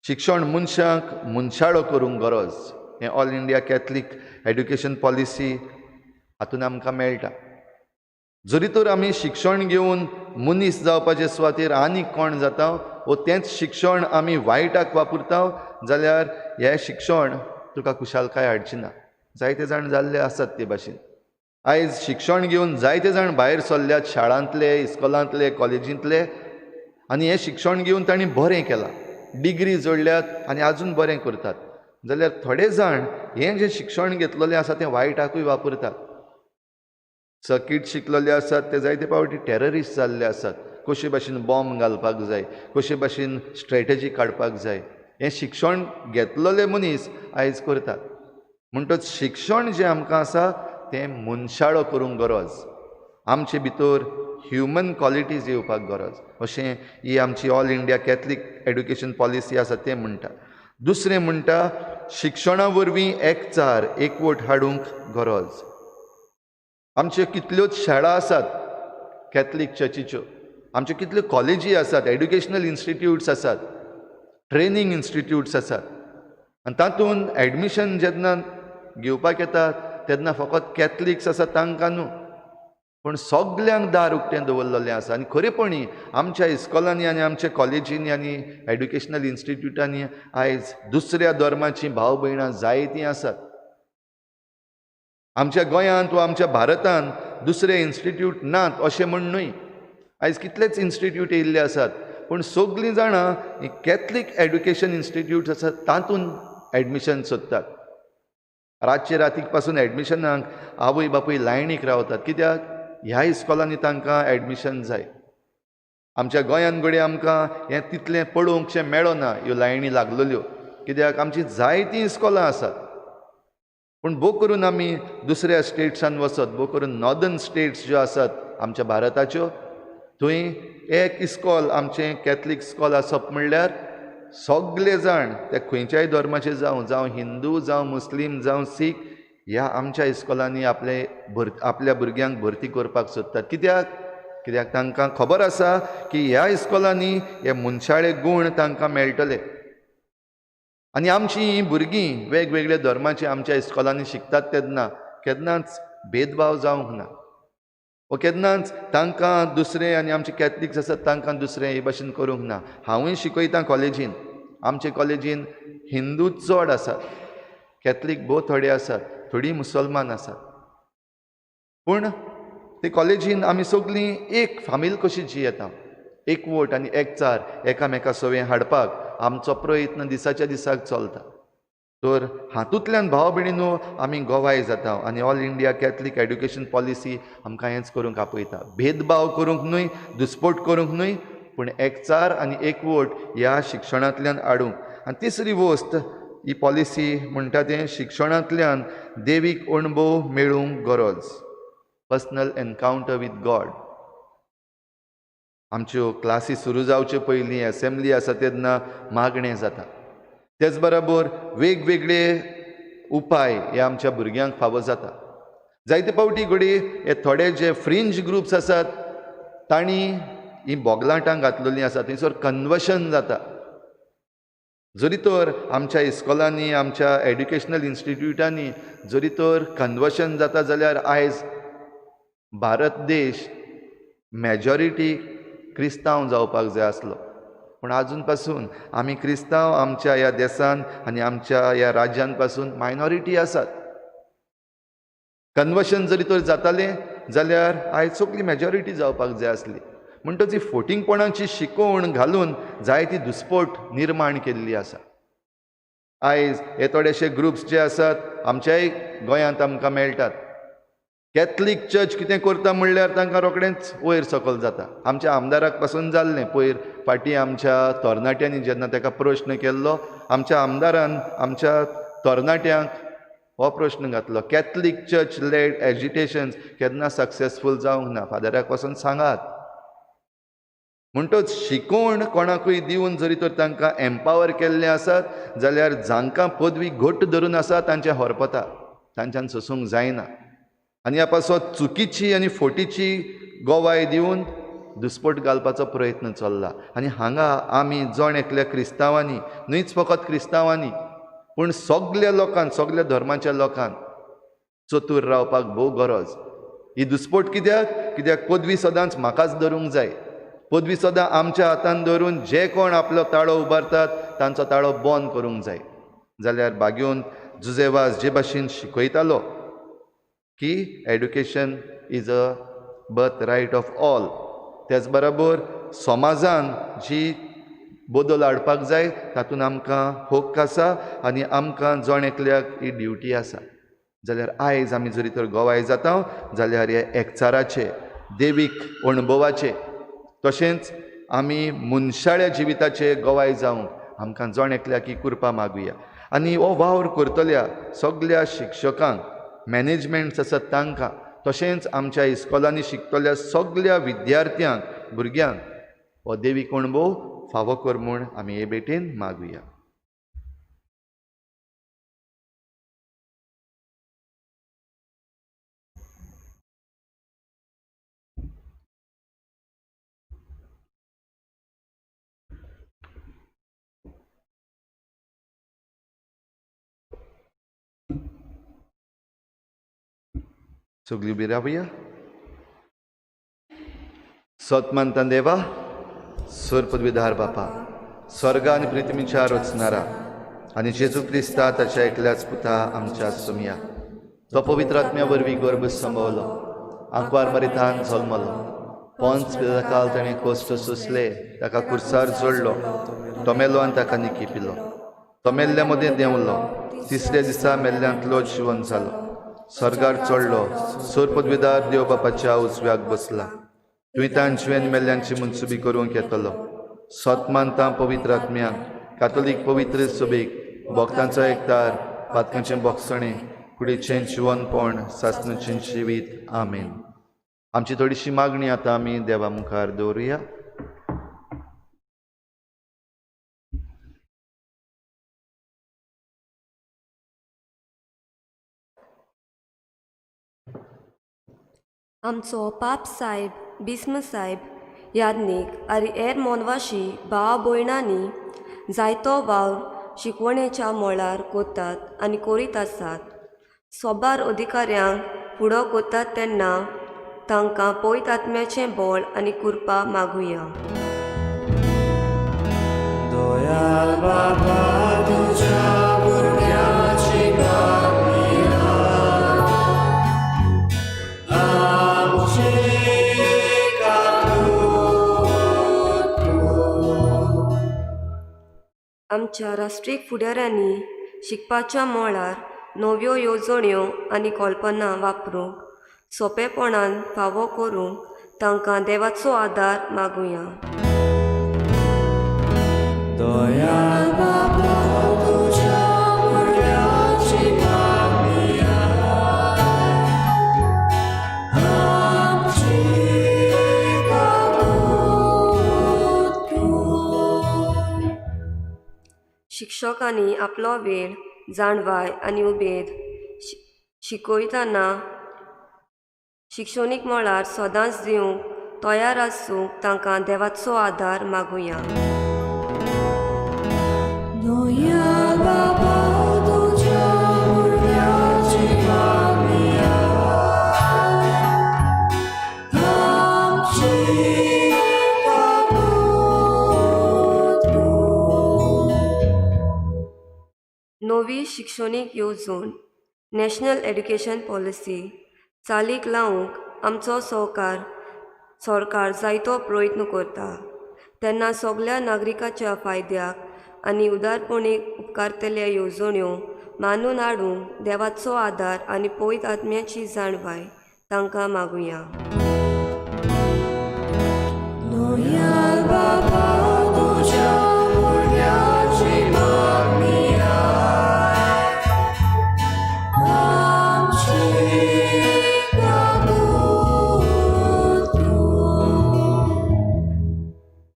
शिक्षण मनशाक मनशाळो करूंक गरज, हें all India Catholic education policy हातून आमकां मेळटा. जरी तर आमी शिक्षण घेवन मनीस जावपाचे सुवातेर आनीक कोण जाता वो तेंच शिक्षण आमी वायटाक वापरता जाल्यार हें शिक्षण तुका खुशालकाय हाडची ना. जायते जाण जाल्ले आसात ते भाशेन. आयज शिक्षण घेवन जायते जाण भायर सरल्यात शाळांतले, इस्कोलांतले, कॉलेजींतले, आनी हें शिक्षण घेवन तांणी बरें केलां, डिग्री जोडल्यात आनी आजून बरें करतात. जाल्यार थोडे जाण हें जें शिक्षण घेतलेलें आसा तें वायटाकूय वापरतात. सर्कीट शिकलेले आसात ते जायते फावटी टेररिस्ट जाल्ले आसात. कशे भाशेन बॉम्ब घालपाक जाय, कशे भाशेन स्ट्रेटजी काडपाक जाय, हें शिक्षण घेतलेले मनीस आयज करतात. म्हणटच शिक्षण जें आमकां आसा तें मनशाळो करूंक गरज, आमचे भितर ह्युमन क्वॉलिटीज येवपाक गरज, अशें ही आमची all India Catholic education policy आसा तें म्हणटा. दुसरें म्हणटा शिक्षणा वरवीं एकचार, एकवट हाडूंक गरज. आमच्यो कितल्योच शाळा आसात कॅथलीक चर्चीच्यो, आमच्यो कितल्यो कॉलेजी आसात, एड्युकेशनल इन्स्टिट्यूट्स आसात, ट्रेनींग इन्स्टिट्यूट्स आसात, आनी तातूंत एडमिशन जेन्ना घेवपाक येता तेन्ना फकत कॅथलिक्स आसा तांकां न्हू, पूण सगल्यांक दार उक्तें दवरलेलें आसा. आनी खरेपणी आमच्या इस्कॉलांनी आनी आमच्या कॉलेजींनी आनी एड्युकेशनल इन्स्टिट्यूटांनी आयज दुसऱ्या धर्माचीं भाव भयणां जायतीं आसात. आमच्या गोंयांत वा आमच्या भारतांत दुसरे इन्स्टिट्यूट नात अशें म्हण न्हय, आयज कितलेच इन्स्टिट्यूट येयल्ले आसात, पूण सगलीं जाणां ही कॅथलीक एड्युकेशन इन्स्टिट्यूट आसात तातूंत एडमिशन सोदतात. रातचे रातीक पासून एडमिशनाक आवय बापूय लायनीक रावतात, कित्याक ह्या इस्कॉलांनी तांकां एडमिशन जाय. आमच्या गोंयांत घडये आमकां हें तितलें पळोवंकशें मेळना, ह्यो लायनी लागलेल्यो, कित्याक आमचीं जायतीं इस्कॉलां आसात. पूण भोव करून आमी दुसऱ्या स्टेट्सान वचत, भोव करून नॉर्दर्न स्टेट्स ज्यो आसात आमच्या भारताच्यो, थंय एक इस्कॉल आमचें कॅथलीक इस्कॉल आसप म्हणल्यार सगले जाण ते खंयच्याय धर्माचे जावं, जावं हिंदू, जावं मुस्लीम, जावं सीख, ह्या आमच्या इस्कॉलांनी आपले आपल्या भुरग्यांक भरती करपाक सोदतात. कित्याक? कित्याक तांकां खबर आसा की ह्या इस्कॉलांनी हे मनशाळे गूण तांकां मेळटले. आनी आमची हीं भुरगीं वेगवेगळ्या धर्माची आमच्या इस्कॉलांनी शिकतात तेन्ना केन्नाच भेदभाव जावंक ना, वो केन्नाच तांकां दुसरें आनी आमचे कॅथलिक्स आसात तांकां दुसरें हे भाशेन करूंक ना. हांवूय शिकयतां कॉलेजीन, आमचे कॉलेजीन हिंदू चड आसात, कॅथलीक भोव थोडे आसात, थोडीं मुसलमान आसात, पूण ते कॉलेजीन आमी सगलीं एक फामील कशी जियेता, एकवट आनी एकचार एकामेका सवें हाडपाक आमचो प्रयत्न दिसाच्या दिसाक चलता. तर हातूंतल्यान भाव भयणीनो आमी गोवाय जाता आनी all India Catholic education policy आमकां हेंच करूंक आपयता. भेदभाव करूंक न्हय, दुस्पोट करूंक न्हय, पूण एकचार आनी एकवट ह्या शिक्षणांतल्यान हाडूंक. आनी तिसरी वस्त ही पॉलिसी म्हणटा तें शिक्षणांतल्यान देवीक अणभव मेळूंक गरज, पर्सनल एनकावंटर विथ गॉड. आमच्यो क्लासी सुरू जावचे पयलीं एसेंब्ली आसा तेन्ना मागणें जाता. तेच बराबर वेगवेगळे उपाय हे आमच्या भुरग्यांक फावो जाता. जायते फावटी घडये हे थोडे जे फ्रिंज ग्रुप्स आसात तांणी ही बोगलाटां घातलेलीं आसा, थंयसर कन्वर्शन जाता. जरी तर आमच्या इस्कॉलांनी, आमच्या एड्युकेशनल इन्स्टिट्युटांनी जरी तर कन्वर्शन जाता जाल्यार आयज भारत देश मॅजॉरिटी क्रिस्तांव जावपाक जाय आसलो, पूण आजून पासून आमी क्रिस्तांव आमच्या ह्या देसान आनी आमच्या ह्या राज्यान पासून मायनॉरिटी आसात. कन्वर्शन जरी तर जातालें जाल्यार आयज सगळी मॅजॉरिटी जावपाक जाय आसली. म्हणटच ही फोटिंगपणाची शिकवण घालून जायती दुस्पोट निर्माण केल्ली आसा. आयज हे थोडेशे ग्रुप्स जे आसात आमच्याय गोंयांत आमकां मेळटात. कॅथलीक चर्च कितें करता म्हणल्यार तांकां रोखडेंच वयर सकयल जाता. आमच्या आमदाराक पासून जाल्लें पयर फाटीं आमच्या तरणाट्यांनी जेन्ना ताका प्रश्न केल्लो, आमच्या आमदारान आमच्या तरणाट्यांक हो प्रश्न घातलो, कॅथलीक चर्च लेड एजिटेशन्स केन्ना सक्सेसफूल जावंक ना, फादराक पासून सांगात. म्हणटच शिकवण कोणाकूय दिवन जरी तर तांकां एम्पावर केल्लें आसत जाल्यार जांकां पदवी घट्ट धरून आसा तांचें हरपता, तांच्यान सोसूंक जायना. आनी ह्या पासत चुकीची आनी फोटीची गोवाय दिवन दुस्पोट घालपाचो प्रयत्न चल्ला. आनी हांगा आमी जण एकल्या क्रिस्तांवांनी, न्हयच फकत क्रिस्तांवांनी पूण सगल्या लोकांक, सगल्या धर्माच्या लोकांक चतूर रावपाक भोव गरज. ही दुस्पोट कित्याक? कित्याक पदवी सदांच म्हाकाच धरूंक जाय. पदवी सदां आमच्या हातान धरून जे कोण आपलो ताळो उबारतात तांचो ताळो बंद करूंक जाय. जाल्यार बागेवन जुजेवाज जे भाशेन शिकयतालो की education is a birth right of all, तेच बराबर समाजान जी बदल हाडपाक जाय तातूंत आमकां हक्क आसा आनी आमकां जण एकल्याक ही ड्युटी आसा. जाल्यार आयज आमी जरी तर गोवाय जाता जाल्यार हे एकचाराचे, देवीक अणभवाचे, तशेंच आमी मनशाळ्या जिविताचे गोवाय जावंक आमकां जण एकल्याक ही कृपा मागुया. आनी हो वावर करतल्या सगल्या शिक्षकांक, मॅनेजमेंट्स आसात तांकां, तशेंच आमच्या इस्कॉलांनी शिकतल्या सगल्या विद्यार्थ्यांक, भुरग्यांक हो देवीक अणभव फावो कर म्हूण आमी हे भेटेन मागुया. सगळी उबी रावया. सत मानता देवा, सर पदवीधार बापा, स्वर्ग आनी पृथ्वीच्या रचणारा आनी जेजू क्रिस्ता ताच्या एकल्याच पुता आमच्या सोमया, तो पवित्र आत्म्या वरवीं गर्भ संभवलो, आंकवार मरितान जल्मलो, पंच पिलाकाल ताणें कश्ट सोंसले, ताका कुर्सार जोडलो, तो मेलो आनी ताका निकिपिलो, तो मेल्ल्या मदें देंवलो, तिसऱ्या दिसा मेल्ल्यांतलो जिवन जालो, स्वर्गार चडलो, सर पदवीदार देव बापाच्या उजव्याक बसला, तुवें तांची आनी मेल्ल्यांची मनसुबी करूंक येतलो. सत मानता पवित्र आत्म्याक, कातोलीक पवित्र सभेक, भक्तांचो एकतार, पातकांचें बोगसणें, कुडीचें जिवनपण, सासणाचें जिवीत. आमेन. आमची थोडीशी मागणी आतां आमी देवा मुखार दवरुया. आमचो पाप साहेब, बिस्म साहेब, याज्ञीक आनी हेर मोनवाशी भाव भयणांनी जायतो वावर शिकवणेच्या मळार कोतात आनी करीत आसात. सोबार अधिकाऱ्यांक फुडो कोतात तेन्ना तांकां पवित्र आत्म्याचें बळ आनी कृपा मागुया. दयाळ बाबा तुज्या भुरग्याची आमच्या राष्ट्रीक फुडाऱ्यांनी शिकपाच्या मळार नव्यो येवजण्यो आनी कल्पना वापरूंक सोंपेपणान फावो करूंक तांकां देवाचो आदार मागुया. शिक्षकांनी आपलो वेळ, जाणवाय आनी उमेद शिकयतना शिक्षणीक मळार सदांच दिवंक तयार आसूंक तांकां देवाचो आदार मागुया. नवी शिक्षणीक येवजण नॅशनल एड्युकेशन पॉलिसी चालीक लावंक आमचो सरकार जायतो प्रयत्न करता तेन्ना सगल्या नागरिकाच्या फायद्याक आनी उदारपणीक उपकारतल्या येवजण्यो मानून हाडूंक देवाचो आदार आनी पवित्र आत्म्याची जाणवाय तांकां मागुया.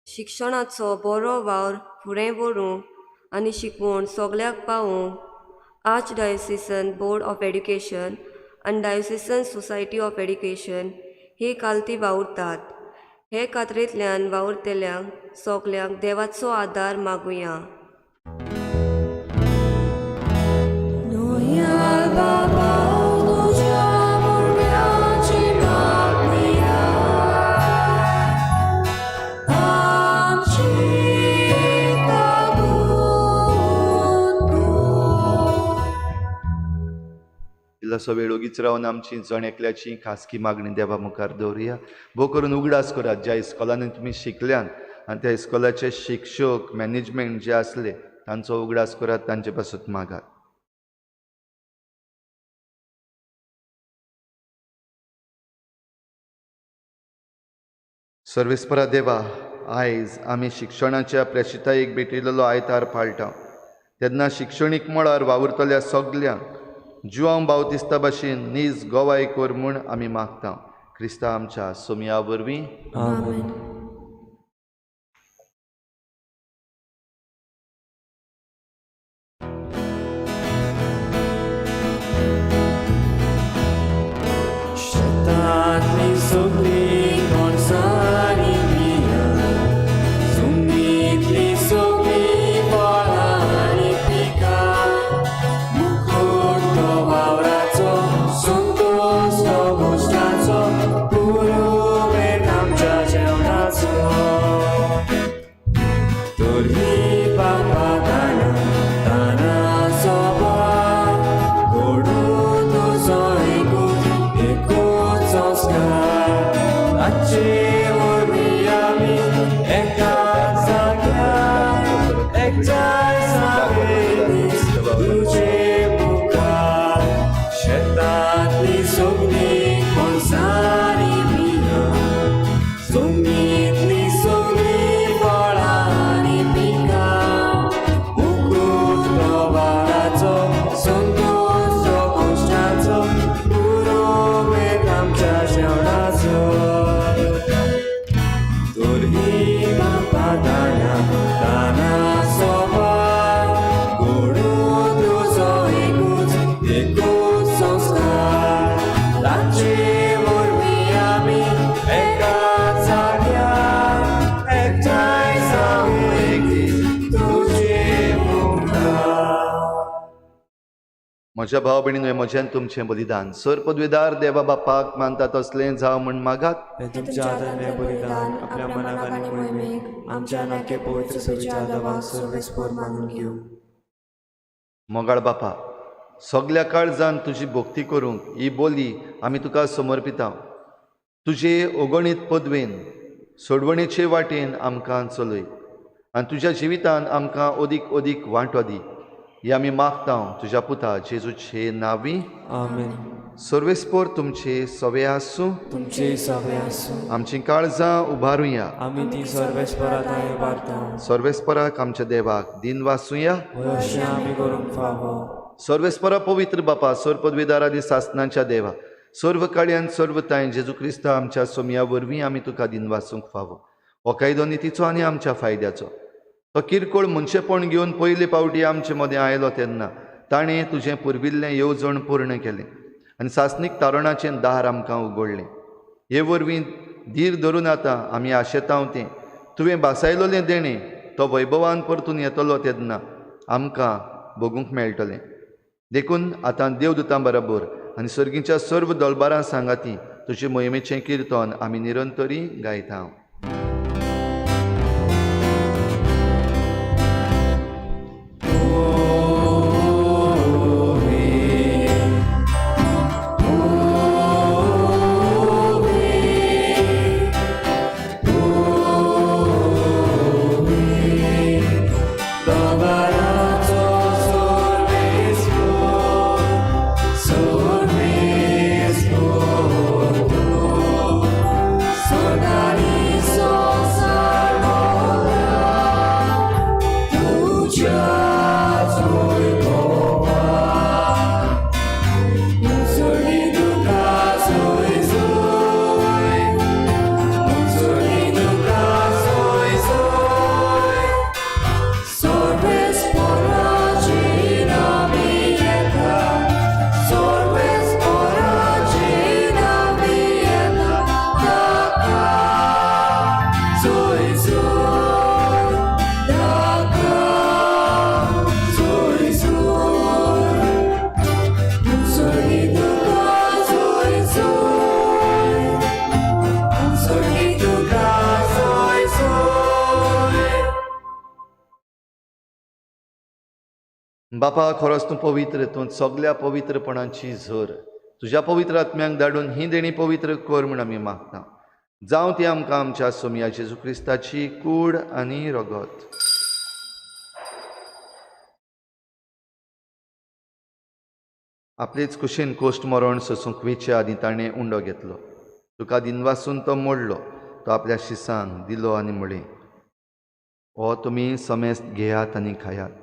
शिक्षणाचो बरो वावर फुडें व्हरूंक आनी शिकवण सगल्याक पावोवंक आर्चडायोसिसन बोर्ड ऑफ एड्युकेशन आनी डायोसिसन सोसायटी ऑफ एड्युकेशन ही कालती वावुरतात. हे कातरेंतल्यान वावुरतल्यांक सगल्यांक देवाचो आदार मागुया. इल्लोसो वेळ ओगीच रावन आमची जण एकल्याची खासगी मागणी देवा मुखार दवरुया. भोव करून उगडास करात ज्या इस्कॉलांनी तुमी शिकल्यान आनी त्या इस्कॉलाचे शिक्षक मॅनेजमेंट जे आसले तांचो उगडास करात, तांचे पासून मागात. सर्वेस्परा देवा, आयज आमी शिक्षणाच्या प्रेशितायेक भेटिल्लो आयतार पाळटा तेन्ना शिक्षणीक मळार वावुरतल्या सगल्यांक जुआंव बावतिस्ता भाशेन नीज गोवाय कर म्हूण आमी मागता. क्रिस्ता आमच्या सोमया वरवीं. आमेन. शेतांतली सगळी कोणसाणी बियां, जमनींतली सगळी फळां आनी पिकां, मुकुट तो वावराचो, संतोश तो गोश्टाचो, पुरुमेंत आमच्या जेवणाचो. तर ही बापा दाना दाना सोबा, गोडू तुजो एकूच एकूच संस्कार, ताचे वरवीं आमी एकाच जाग्यार एकठांय जावे दीस तुजे मुखार. शेतांतली सगळी कोणसाणी बियां, जमनींतली सगळी फळां आनी पिकां, मुकुट तो वावराचो, संतोश तो गोश्टाचो, पुरुमेंत आमच्या जेवणाचो. तर ही बापा दाना दाना सोबा, गोडू तुजो एकूच एकूच संस्कार, ताचे वरवीं आमी एकाच जाग्यार एकठांय जावं एक दीस तुजे मुखार. म्हज्या भाव भयणीन म्हजें तुमचें बलिदान सर पदवेदार देवा बापाक मानता तसलें जावं म्हूण मागात. हें तुमच्या हातान हें बलिदान आपल्या मनाक आनी मोहिमेक आमच्या नाके पवित्र सभेच्या देवाक सर्वेस्पर मानून घेवं. मोगाळ बापा, सगल्या काळजान तुजी भक्ती करूंक ही बोली आमी तुका समर्पिता. तुजे अगणीत पदवेन सोडवणेचे वाटेन आमकां चलय आनी तुज्या जिवितान आमकां अदीक अदीक वांटो दी. ही आमी मागता तुज्या पुता जेजूचे नांवी, आमेन। सर्वेस्पोर तुमचे सवे आसूं, तुमचे सवे आसूं। आमची काळजां उबारुया, आमी ती सर्वेस्परा थंय उबारता। सर्वेस्पराक आमच्या देवाक दिन वासुया, हय अशें आमी करूंक फावो। सर्वेस्परा पवित्र बापा, सर्व पदवीदार आनी सासनाच्या देवा, सर्व काळयान सर्व तांय जेजू क्रिस्ता आमच्या सोमया वरवीं आमी तुका दिन वासूंक फावो। हो कायदो नितीचो आनी आमच्या फायद्याचो। तो किरकोळ मनशेपण घेवन पयले पावटी आमचे मदें आयलो तेन्ना ताणें तुजें पुर्विल्लें येवजण पूर्ण केलें आनी सासणीक तारणाचें दार आमकां उगडलें। हे वरवीं धीर धरून आतां आमी आशेतांव तें तुवें बासायलोलें देणें तो वैभवान परतून येतलो तेन्ना आमकां भोगूंक मेळटलें। देखून आतां देवदूतां बरोबर आनी सर्गीच्या सर्व दलबारां सांगाती तुजे मोहिमेचें किर्तन आमी निरंतरी गायता। बापा, खरोच तूं पवित्र, तूं सगल्या पवित्रपणाची झर। तुज्या पवित्र आत्म्यांक धाडून ही देणी पवित्र कर म्हूण आमी मागता। जावं ती आमकां आमच्या सोमया जेजू क्रिस्ताची कूड आनी रगत। आपलेच कुशीन कोश्ट मरण सोसूंक वेचे आदीं ताणें उंडो घेतलो, तुका दिनवासून तो मोडलो, तो आपल्या शिसांक दिलो आनी म्हळें, हो तुमी समेस्त घेयात आनी खायात,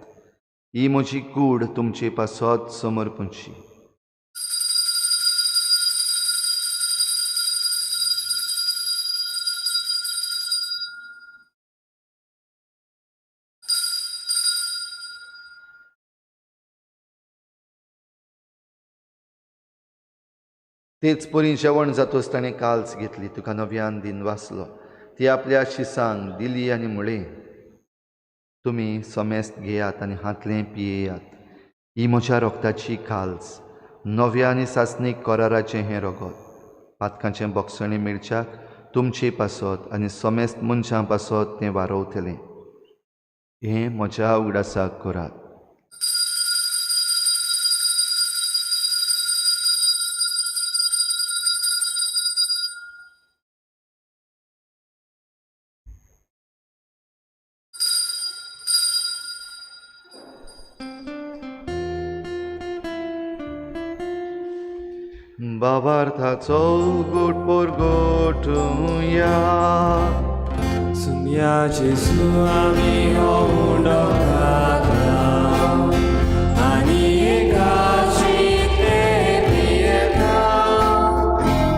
ही म्हजी कूड तुमचे पासत समर्पणची। तेच परी जेवण जातोच ताणें काल्स घेतली, तुका नव्यान दिन वाचलो, ती आपल्या शिसांक दिली आनी म्हळें, तुमी समेस्त घेयात आनी हातलें पियेयात, ही म्हज्या रोगताची काल्स, नव्या आनी सासणीक कराराचें हें रगत, पातकांचें बोगसणें मेळच्याक तुमचे पासत आनी समेस्त मनशां पासत तें वारोवतलें। हें म्हज्या उगडासाक करात। बाबार्थाचो गोट पोरगोटुया, सुमया जेजू आमी हो उंडो खाता आनी एकाची ते पियेता,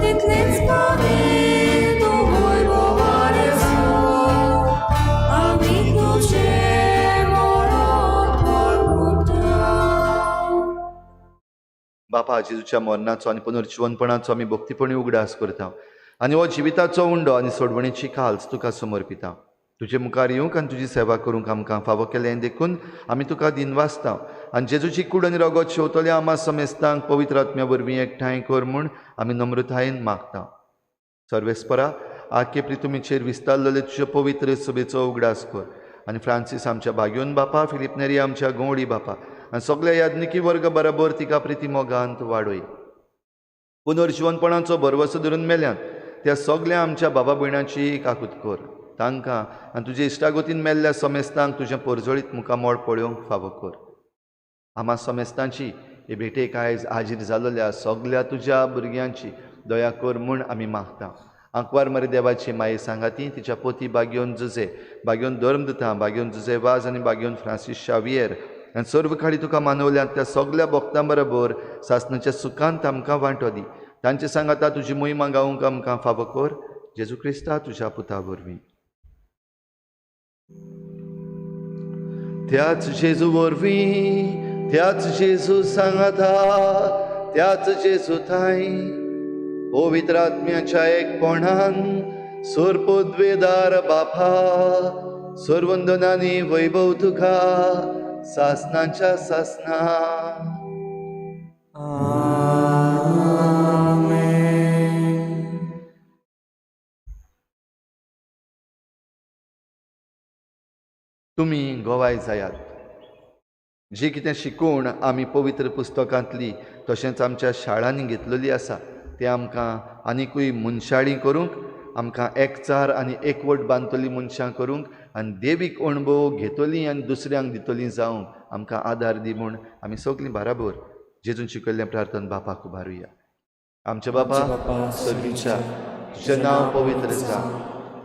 तितलेच पावी तूं वैभवान येसो, आमी तुजें मरण पोरगुटा। बापा, जेजूच्या मरणाचो आनी पुनर्जिवनपणाचो आमी भक्तीपणी उगडास करता आनी हो जिविताचो उंडो आनी सोडवणेची काल्स तुका समर्पिता। तुजे मुखार येवंक आनी तुजी सेवा करूंक आमकां फावो केलें देखून आमी तुका दिनवासता आनी जेजूची कूड आनी रगत शेवतल्या आमा समेस्तांक पवित्र आत्म्या वरवीं एकठांय कर म्हूण आमी नम्रतायेन मागता। सर्वेस्परा, आखे प्रितुमीचेर विस्तारलेले तुज्या पवित्र सभेचो उगडास कर आनी फ्रांसीस आमच्या भाग्योन बापा, फिलीप नेरी आमच्या गवळी बापा आनी सगल्या याज्ञिकी वर्ग बरोबर तिका प्रिती मोगांत वाडय। पुनर्जिवनपणाचो भरवसो धरून मेल्यान त्या सगल्या आमच्या बाबा भयणाची काकूत कर, तांकां आनी तुजे इश्टागतीन मेल्ल्या समेस्तांक तुजें परजळीत मुखामळ पळोवंक फावो कर। आमा समेस्तांची हे भेटेक आयज हाजीर जालोल्या सगल्या तुज्या भुरग्यांची दया कर म्हूण आमी मागता. आंकवार मरे देवाची माये सांगाती तिच्या पोती बागयोन जुजे, बागयोन धर्मदुतां, बागयोन जुजे वाज आनी बागयोन फ्रांसीस शावियर आनी सर्व खाडी तुका मानवल्यात त्या सगल्या भक्तां बरोबर सासणाच्या सुखांत आमकां वांटो दी. तांचे सांगाता तुजी मोहिमा गावंक आमकां फावो कर, जेजू क्रिस्ता तुज्या पुता वरवीं. त्याच जेजू वरवीं, त्याच जेजू सांगाता, त्याच जेजू थांय पवित्र आत्म्याच्या एकपणान सोरपोद्वेदार बापा सर्वंदनानी वैभव तुका सासनाच्या सासना. तुमी गोवाय जायात. जी कितें शिकवण आमी पवित्र पुस्तकांतली तशेंच आमच्या शाळांनी घेतलेली आसा तें आमकां आनिकूय मनशाळी करूंक, आमकां एकचार आनी एकवट बांदतली मनशां करूंक आनी देवीक अणभव घेतली आनी दुसऱ्यांक दितली जावंक आमकां आदार दी म्हूण आमी सगळीं बाराबर जेजून शिकयल्लें प्रार्थना बापाक उबारुया. आमच्या बापा सर्गीच्या, तुजें नांव पवित्र जावं,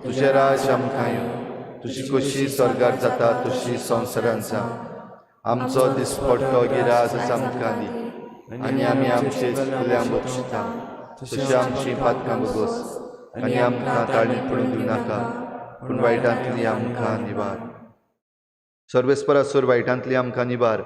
तुजें राज आमकां येवं, तुजी खोशी स्वर्गार जाता तशी संवसारांत जावं. आमचो दिसपट्टो गिराज आमकां दी आनी आमी आमचे चुकल्यांक बक्षिता तशी आमची पातकां भोगोस आनी आमकां ताळणी पडून दिवं नाका, पूण वायटांतली आमकां निवार. सर्वेस्परासर वायटांतली आमकां निवार.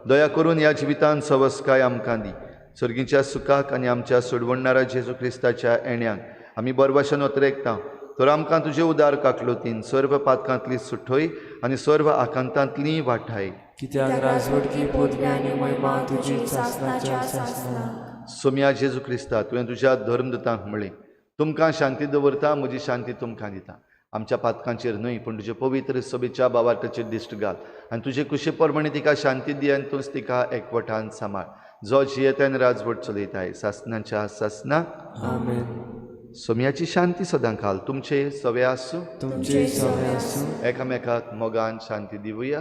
दया करून ह्या जिवितान सवस्काय आमकां दी. सर्गीच्या सुखाक आनी आमच्या सोडवणणारा जेजू क्रिस्ताच्या येण्याक आमी बरवाशन ओतरेकता, तर आमकां तुजे उदार काकलोतीन सर्व पातकांतली सुठय आनी सर्व आकांतांतली वाठाय. कित्याक राजवटकी पदवी आनी महिमा तुजी सासणाच्या सासणाक. सोम्या जेजू क्रिस्ता, तुवें तुज्या धर्मदुतांक म्हळें, तुमकां शांती दवरता, म्हजी शांती तुमकां दिता. आमच्या पातकांचेर न्हय पूण तुजे पवित्र सभेच्या बावार्थाचेर दिश्ट घाल आनी तुजे कुशे प्रमाणे तिका शांती दी आनी तूंच तिका एकवटान सांबाळ, जो जियेतान राजवट चलयताय सासणाच्या सासणाक. आमेन. सोम्याची शांती सदां काल तुमचे सवे आसूं, तुमचे सवे आसूं. एकामेकाक मोगान शांती दिवया.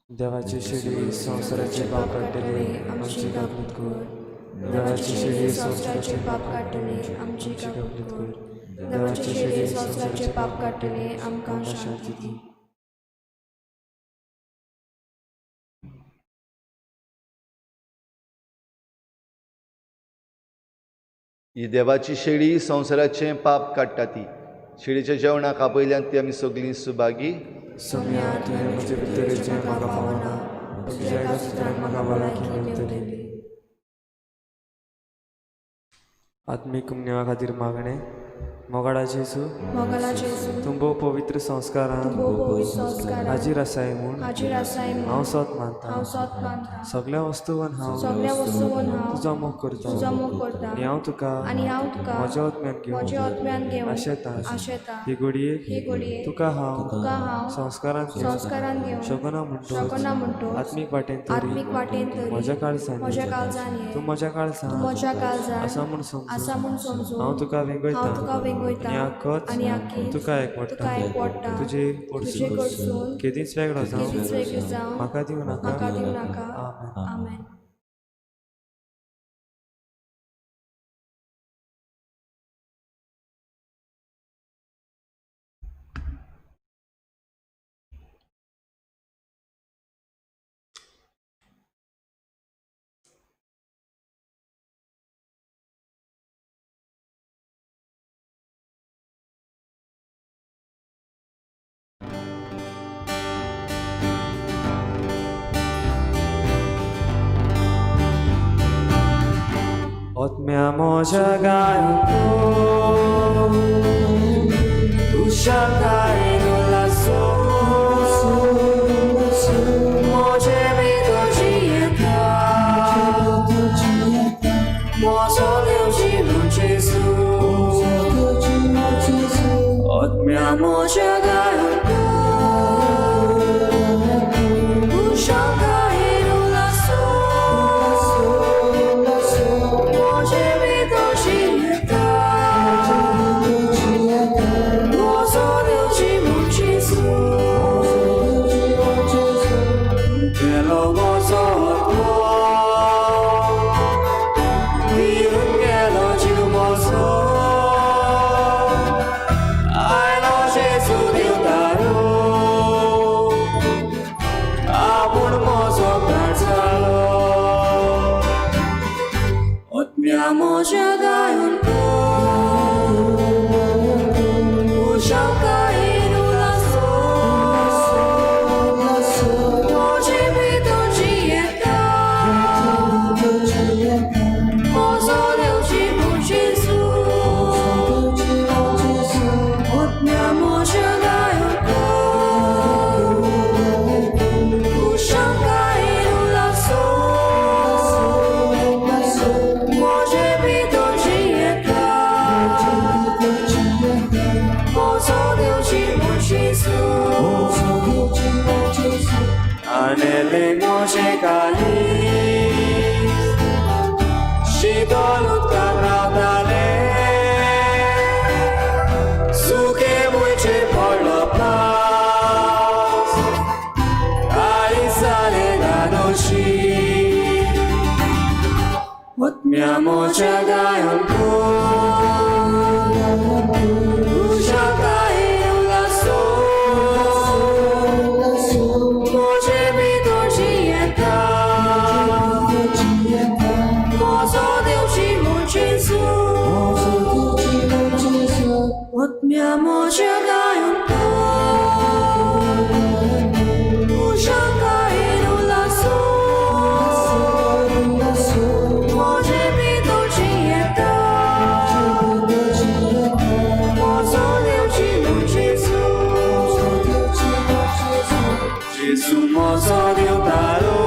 देवाची शिडी संवसाराचे पाप काडटले आमची काकूत कर. देवाची शिडी संवसाराचे पाप काडटले आमची काकूत कर. देवाची शिडी संवसाराचे पाप काडटले आमकां शांती दी. ही देवाची शेळी संवसाराचें पाप काडटा ती शेळीच्या जेवणाक आपयल्यान ती आमी सगळीं सुभागी. सोम्या, तुवें म्हजे भितर येवचें म्हाका फावना, पूण तुज्या एका सुत्रान म्हाका भलायकी मेळटली. आत्मीक कुमनेवा खातीर मागणें. मोगाळा जेजू, तूं भोव पवित्र संस्कारान हाजीर आसाय म्हूण हांव सोत मानता. सगल्या वस्तूवन हांव तुजो मोग करता आनी हांव तुका म्हज्या आत्म्यान घेवन आशेता. ही घडयेक तुका हांव संस्कारान घेवन शकना म्हणटो आत्मीक वाटेन तरी म्हज्या काळजान, तूं म्हज्या काळजान आसा म्हूण समजून हांव तुका वेंगयता आनी आखच तुका एकवटा. तुजे कडसून केदींच वेगळो जावं म्हाका दिवं नाका. आमेन. आत्म्या म्हज्या गायको तुज्या उल्हासो म्हजे भितर जियेता म्हजो देव जिवन जेजू. आत्म्या म्हज्या गायको तुज्या म्हजो देवची म्हूण जेजू, आनेले मोशे कालीस शीतल उदकांत रावताले सुके भुंयचेर पडलो पावस काळीज जालें धादोशी आत्म्या म्हज्या गायन खुशालकायेन उल्हासो म्हजे भितर जियेता म्हजो देवची म्हूण जेजू, आत्म्या म्हज्या गायन खुशालकायेन उल्हासो म्हजे भितर जियेता म्हजो देवची म्हूण जेजू. जेजू म्हजो देवतारो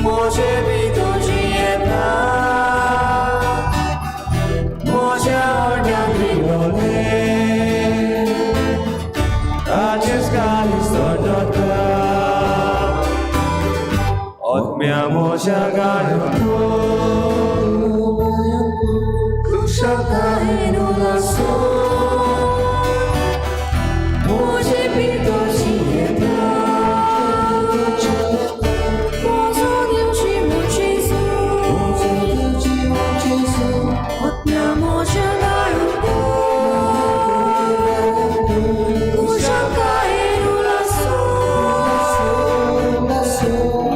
म्हजे भितर जियेता म्हज्या ओंठ्यांत रिगोलें ताचेंच काळीज तडतडटा आत्म्या म्हज्या गायन खुशालकायेन उल्हासो म्हजे भितर जियेता म्हजो देवची म्हूण जेजू, आत्म्या म्हज्या गायन खुशालकायेन उल्हासो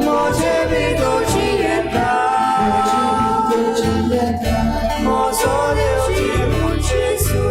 म्हजे भितर जियेता म्हजो देवची म्हूण जेजू.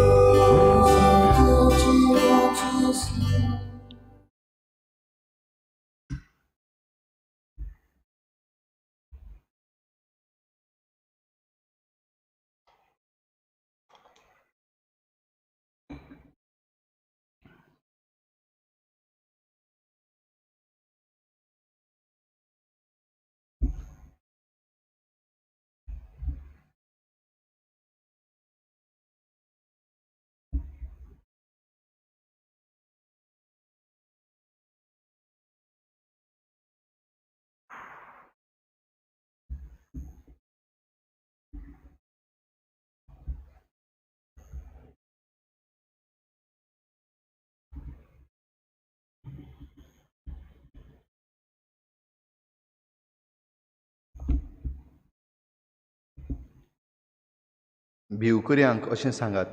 भिवकुऱ्यांक अशें सांगात,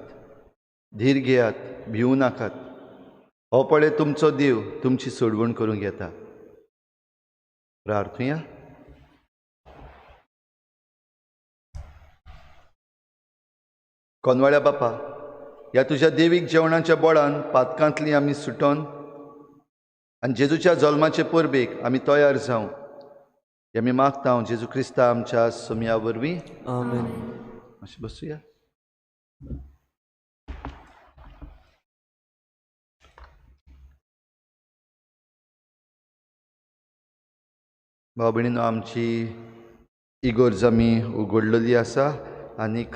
धीर घेयात, भिवू नाकात, हो पळय तुमचो देव तुमची सोडवण करूंक येता. प्रार्थुया. कोनवाळ्या बापा, ह्या तुज्या देवीक जेवणाच्या बोळान पातकांतली आमी सुटोन आनी जेजूच्या जल्माचे परबेक आमी तयार जावं हे आमी मागता जेजू क्रिस्ता आमच्या सोमया वरवीं. आमेन. मातशें बसुया. भाव भयणीनो, आमची इगोर्ज आमी उगडलेली आसा आनीक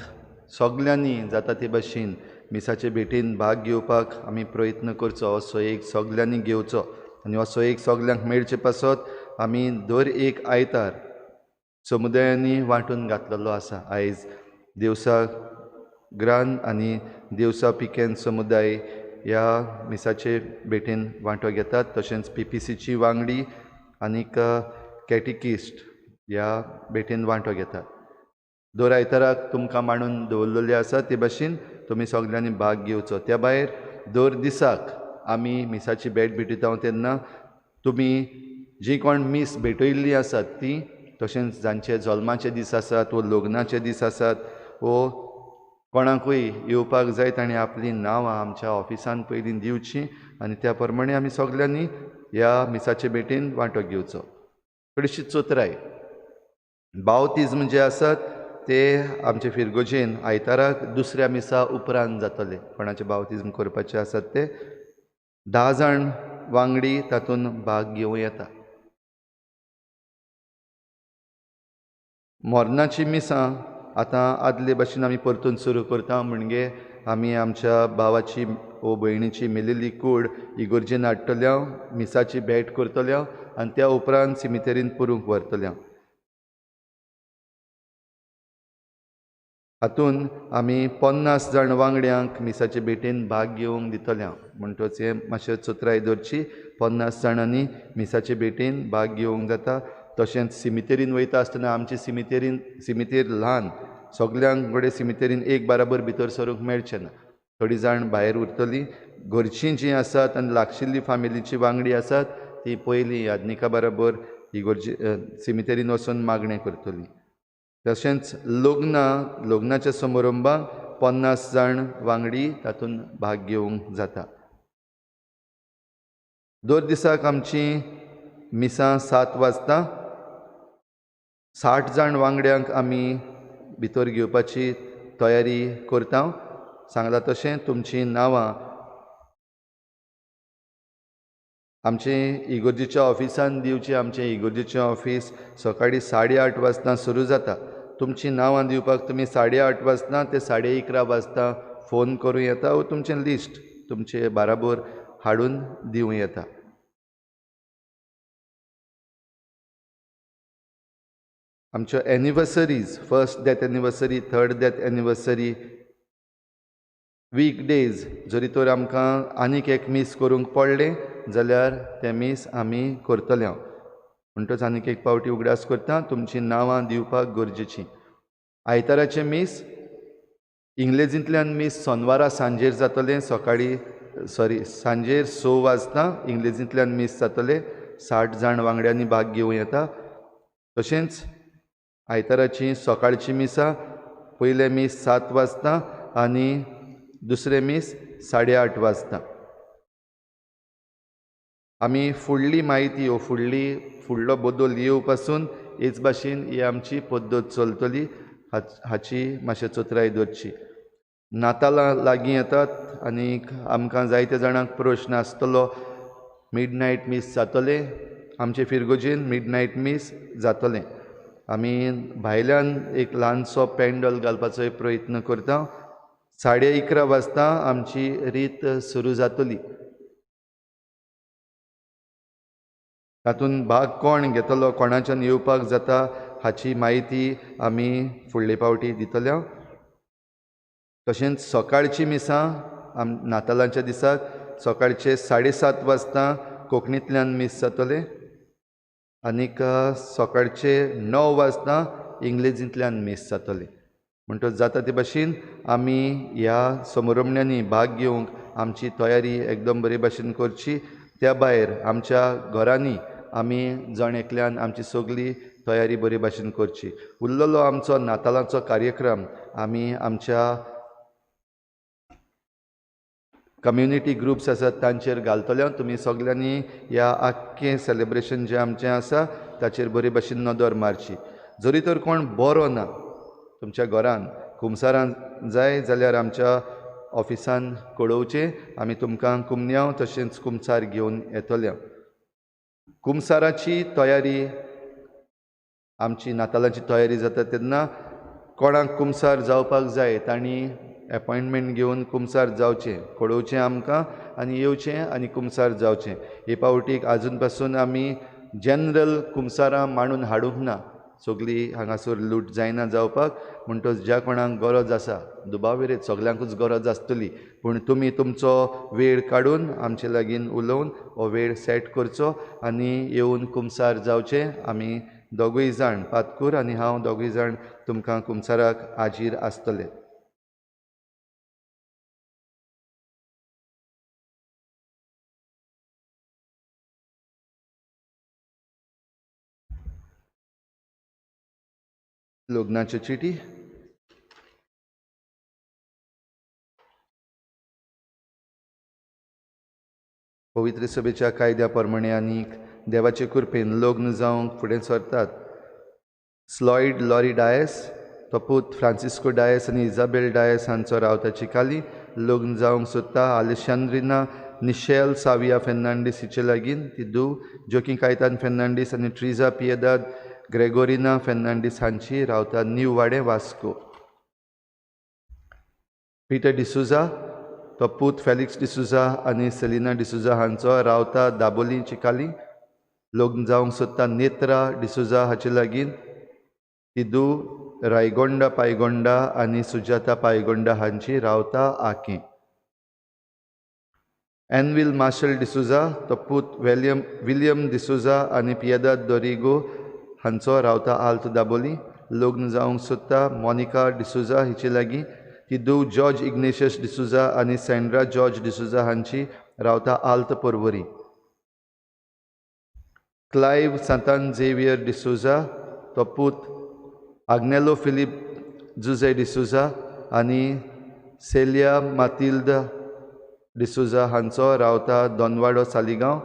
सगल्यांनी जाता ते भाशेन मिसाचे भेटेन भाग घेवपाक आमी प्रयत्न करचो. असो एक सगल्यांनी घेवचो आनी असो एक सगल्यांक मेळचे पासत आमी दर एक आयतार समुदायांनी वांटून घातलेलो आसा. आयज देवसा ग्रान आनी देवसा पिकेन समुदाय ह्या मिसाचे भेटेन वांटो घेतात. तशेंच पीपीसीची वांगडी आनीक कॅटिकिस्ट ह्या भेटेन वांटो घेतात. दर आयताराक तुमकां मांडून दवरलेले आसा ते भाशेन तुमी सगल्यांनी भाग घेवचो. त्या भायर दर दिसाक आमी मिसाची भेट भेटयता तेन्ना तुमी जी कोण मीस भेटयल्ली आसात ती, तशेंच जांचे जल्माचे दीस आसात वो लग्नाचे दीस आसात वो कोणाकूय येवपाक जाय ताणें आपलीं नांवां आमच्या ऑफिसान पयलीं दिवचीं आनी त्या प्रमाणे आमी सगल्यांनी ह्या मिसाचे भेटेन वांटो घेवचो. थोडीशी चतुराय बावतिज्म जे आसात ते आमचे फिरगोजेन आयताराक दुसऱ्या मिसा उपरांत जातले. कोणाचे बावतिज्म करपाचे आसात ते 10 जाण वांगडी तातूंत भाग घेवं येता. मरणाची मिसां आतां आदले भाशेन आमी परतून सुरू करता, म्हणजे आमी आमच्या भावाची ओ भयणीची मेलेली कूड इगोर्जेन हाडटल्या, मिसाची भेट करतल्या आनी त्या उपरांत सिमितेरीन पुरूंक व्हरतल्या. हातून आमी 50 जाण वांगड्यांक मिसाचे भेटेन भाग घेवंक दितल्या. म्हणटच हें मातशें चतुराय दवरची. 50 जाणांनी मिसाचे भेटेन भाग घेवंक जाता. तशेंच सिमितेरीन वयता आसतना आमची सिमितेर ल्हान, सगल्यांक कडेन सिमितेरीन एक बाराबर भितर सरूंक मेळचें ना. थोडीं जाण भायर उरतलीं. घरचीं जीं आसात आनी लागशिल्ली फामिलीची वांगडी आसात ती पयलीं यादनिका बराबर इगोर्जे सिमितेरीन वचून मागणें करतलीं. तशेंच लग्नाच्या समारंभाक 50 जाण वांगडी तातूंत भाग घेवंक जाता. दर दिसाक आमची मिसां 7 वाजता. 60 जाण वांगड्यांक आमी भितर घेवपाची तयारी करता. सांगला तशें तुमचीं नांवां आमचे इगोर्जेच्या ऑफिसान दिवचें. आमचें इगोर्जेचें ऑफिस सकाळीं 8:30 वाजता सुरू जाता. तुमचीं नांवां दिवपाक तुमी 8:30 वाजता ते 11:30 वाजता फोन करूं येता वो तुमचें लिस्ट तुमचे बाराबर हाडून दिवं येता. आमच्यो anniversaries, first death anniversary, third death anniversary, week days जरी तर आमकां आनीक एक मीस करूंक पडलें जाल्यार तें मीस आमी करतले. म्हणटच आनीक एक पावटी उगडास करता, तुमचीं नांवां दिवपाक गरजेचीं. आयताराचें मीस इंग्लेजींतल्यान मीस सोनवारा सांजेर जातलें. सांजेर 6 वाजता इंग्लेजींतल्यान मीस जातलें. 60 जाण वांगड्यांनी भाग घेवं येता. तशेंच आयताराची सकाळची मिसां, पयलें मीस 7 वाजता आनी दुसरें मीस 8:30 वाजता. आमी फुडली म्हायती वो फुडलो बदल येवपासून हेच भाशेन ही आमची पद्दत चलतली हाची मातशें चतुराय दवरची. नातालां लागीं येतात आनी आमकां जायते जाणांक प्रश्न आसतलो, मिडनायट मीस जातलें? आमचे फिरगोजेन मिडनायट मीस जातलें. आमी भायल्यान एक ल्हानसो पेंडल घालपाचोय प्रयत्न करता. 11:30 वाजता आमची रीत सुरू जातली. तातूंत भाग कोण घेतलो, कोणाच्यान येवपाक जाता हाची म्हायती आमी फुडले पावटी दितले. तशेंच सकाळची मिसां नातालांच्या दिसाक सकाळचे 7:30 वाजता कोंकणींतल्यान मीस जातलें आनीक सकाळचे 9 वाजता इंग्लेजींतल्यान मीस जातलें. म्हणटच जाता ते भाशेन आमी ह्या समारंभांनी भाग घेवंक आमची तयारी एकदम बरे भाशेन करची. त्या भायर आमच्या घरांनी आमी जण एकल्यान आमची सगळी तयारी बरे भाशेन करची. उरलेलो आमचो नातालांचो कार्यक्रम आमी आमच्या कम्युनिटी ग्रुप्स आसात तांचेर घालतले. तुमी सगळ्यांनी ह्या आख्खें सेलेब्रेशन जें आमचें आसा ताचेर बरे भाशेन नदर मारची. जरी तर कोण बरो ना तुमच्या घरान कुमसारान जाय जाल्यार आमच्या ऑफिसान कळोवचें. आमी तुमकां कुमन्यांव तशेंच कुमसार घेवन येतले. कुमसाराची तयारी आमची नातालांची तयारी जाता तेन्ना कोणाक कुमसार जावपाक जाय तांणी एपॉयंटमेंट घेवन कुमसार जावचें, कळोवचें आमकां आनी येवचें आनी कुमसार जावचें. हे पावटीक आजून पासून आमी जनरल कुमसारां मांडून हाडूंक ना. सगळी हांगासर लूट जायना जावपाक. म्हणटच ज्या कोणाक गरज आसा, दुबाविरेत सगल्यांकूच गरज आसतली, पूण तुमी तुमचो वेळ काडून आमचे लागीं उलोवन हो वेळ सेट करचो आनी येवन कुमसार जावचें. आमी दोगूय जाण, पातकूर आनी हांव दोगूय जाण तुमकां कुमसाराक हाजीर आसतले. लग्नाच्यो चिटी पवित्र सभेच्या कायद्या प्रमाणे आनीक देवाचे कृपेन लग्न जावंक फुडें सरतात स्लॉयड लॉरी डायस, तो पूत फ्रांसिस्को डायस आनी इजाबेल डायस हांचो रावताची काली. लग्न जावंक सोदता आलेशांद्रिना निशेल साविया फेर्नांडीस हिचे लागीं, ती धूव जोकी कायतान फेर्नांडीस आनी ट्रिजा पियेदाद ग्रेगोरिना फेर्नांडीस हांची, रावता न्यू वाडें वास्को. पिटर डिसुजा तो पूत फेलिक्स डिसुजा आनी सेलिना डिसुजा हांचो रावता दाबोली चिकाली. लग्न जावंक सोदता नेत्रा डिसुजा हाचे लागीं. तिदू रायगोंडा पायगोंडा आनी सुजाता पायगोंडा हांची रावता आकें. एनविल मार्शल डिसुजा तो पूत विलियम डिसुजा आनी पियेदाद दोरिगो हांचो रावता आल्त दाबोली. लग्न जावंक सोदता मोनिका डिसुजा हिचे लागीं. ती धूव जॉर्ज इग्नेशियस डिसुजा आनी सँड्रा जॉर्ज डिसुजा हांची रावता आल्त पर्वरी. क्लायव सांतान झेवियर डिसुजा तो पूत आग्नेलो फिलीप जुझे डिसुजा आनी सेलिया मातिल्द डिसुजा हांचो रावता दोनवाडो सालिगांव.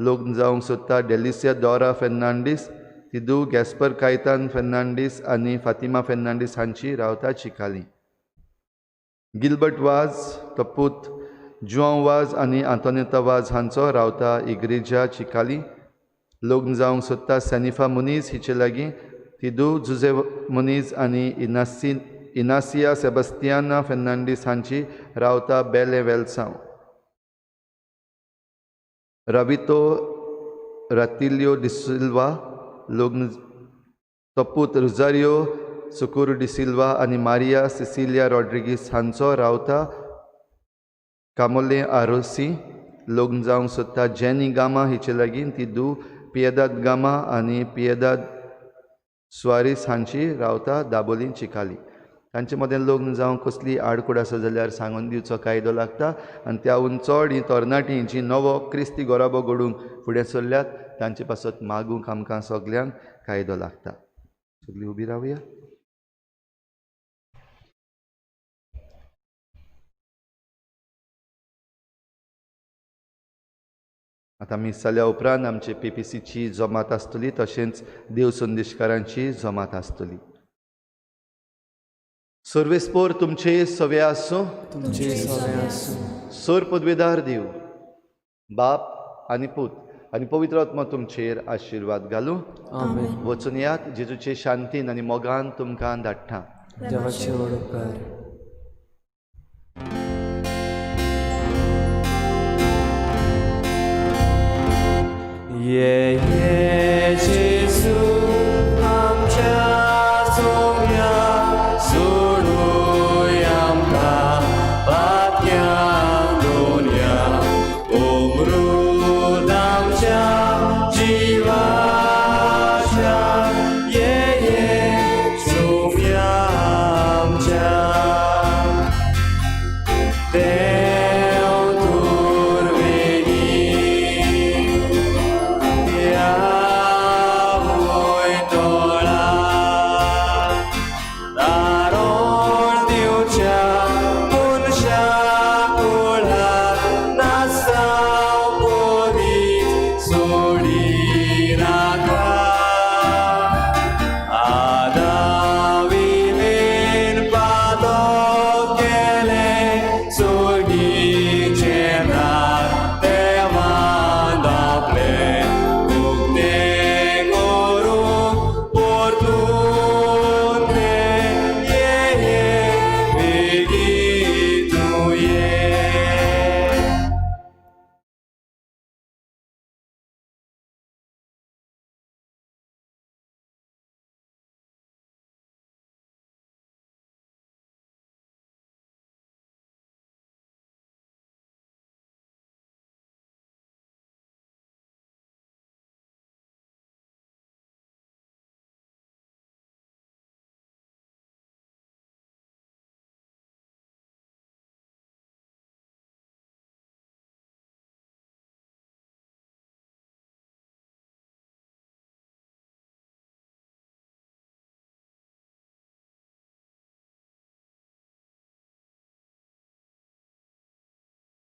लग्न जावंक सोदता डेलिसिया दोरा फेर्नांडीस ती धूव गॅस्पर कायतान फेर्नांडीस आनी फातिमा फेर्नांडीस हांची रावता चिकाली. गिलबर्ट वाज तो पूत जुआंव वाज आनी आंतोनेता वाज हांचो रावता इग्रेजा चिकाली. लग्न जावंक सोदता सॅनिफा मुनीज हिचे लागीं. ती धूव जुझे मुनीज आनी इनासिया सेबस्तियाना फेर्नांडीस हांची रावता बेले वेलसांव. रवितो रातिल्यो डिसिल्वा लग्न तो पूत रोजारियो सुकूर डिसिल्वा आनी मारिया सिसिलिया रॉड्रिगीस हांचो रावता कामोले आरोसी. लग्न जावंक सोदता जेनी गामा हिचे लागीं. ती धूव पियेदाद गामा आनी पियेदाद सुवारीस हांची रावता दाबोली चिकाली. तांचे मदें लग्न जावंक कसली आडखळ आसा जाल्यार सांगून दिवचो कायदो लागता आनी त्याहून चड हीं तरणाटीं जीं नवो क्रिस्ती गोराबो घडूंक फुडें सरल्यात तांचे पासत मागूंक आमकां सगल्यांक कायदो लागता. सगळीं उबी रावया. आतां मीस जाल्या उपरांत आमचे पीपीसीची जमात आसतली तशेंच देव संदेशकारांची जमात आसतली. सर्वेस्पोर तुमचे सवे आसूं. तुमचे सवे आसूं. सोर पदवेदार देव बाप आनी पूत आनी पवित्र आत्मा तुमचेर आशिर्वाद घालूं. आमेन. वचून यात जेजूचे शांतीन आनी मोगान तुमकां धाडटा. देवाचे व्हड उपकार.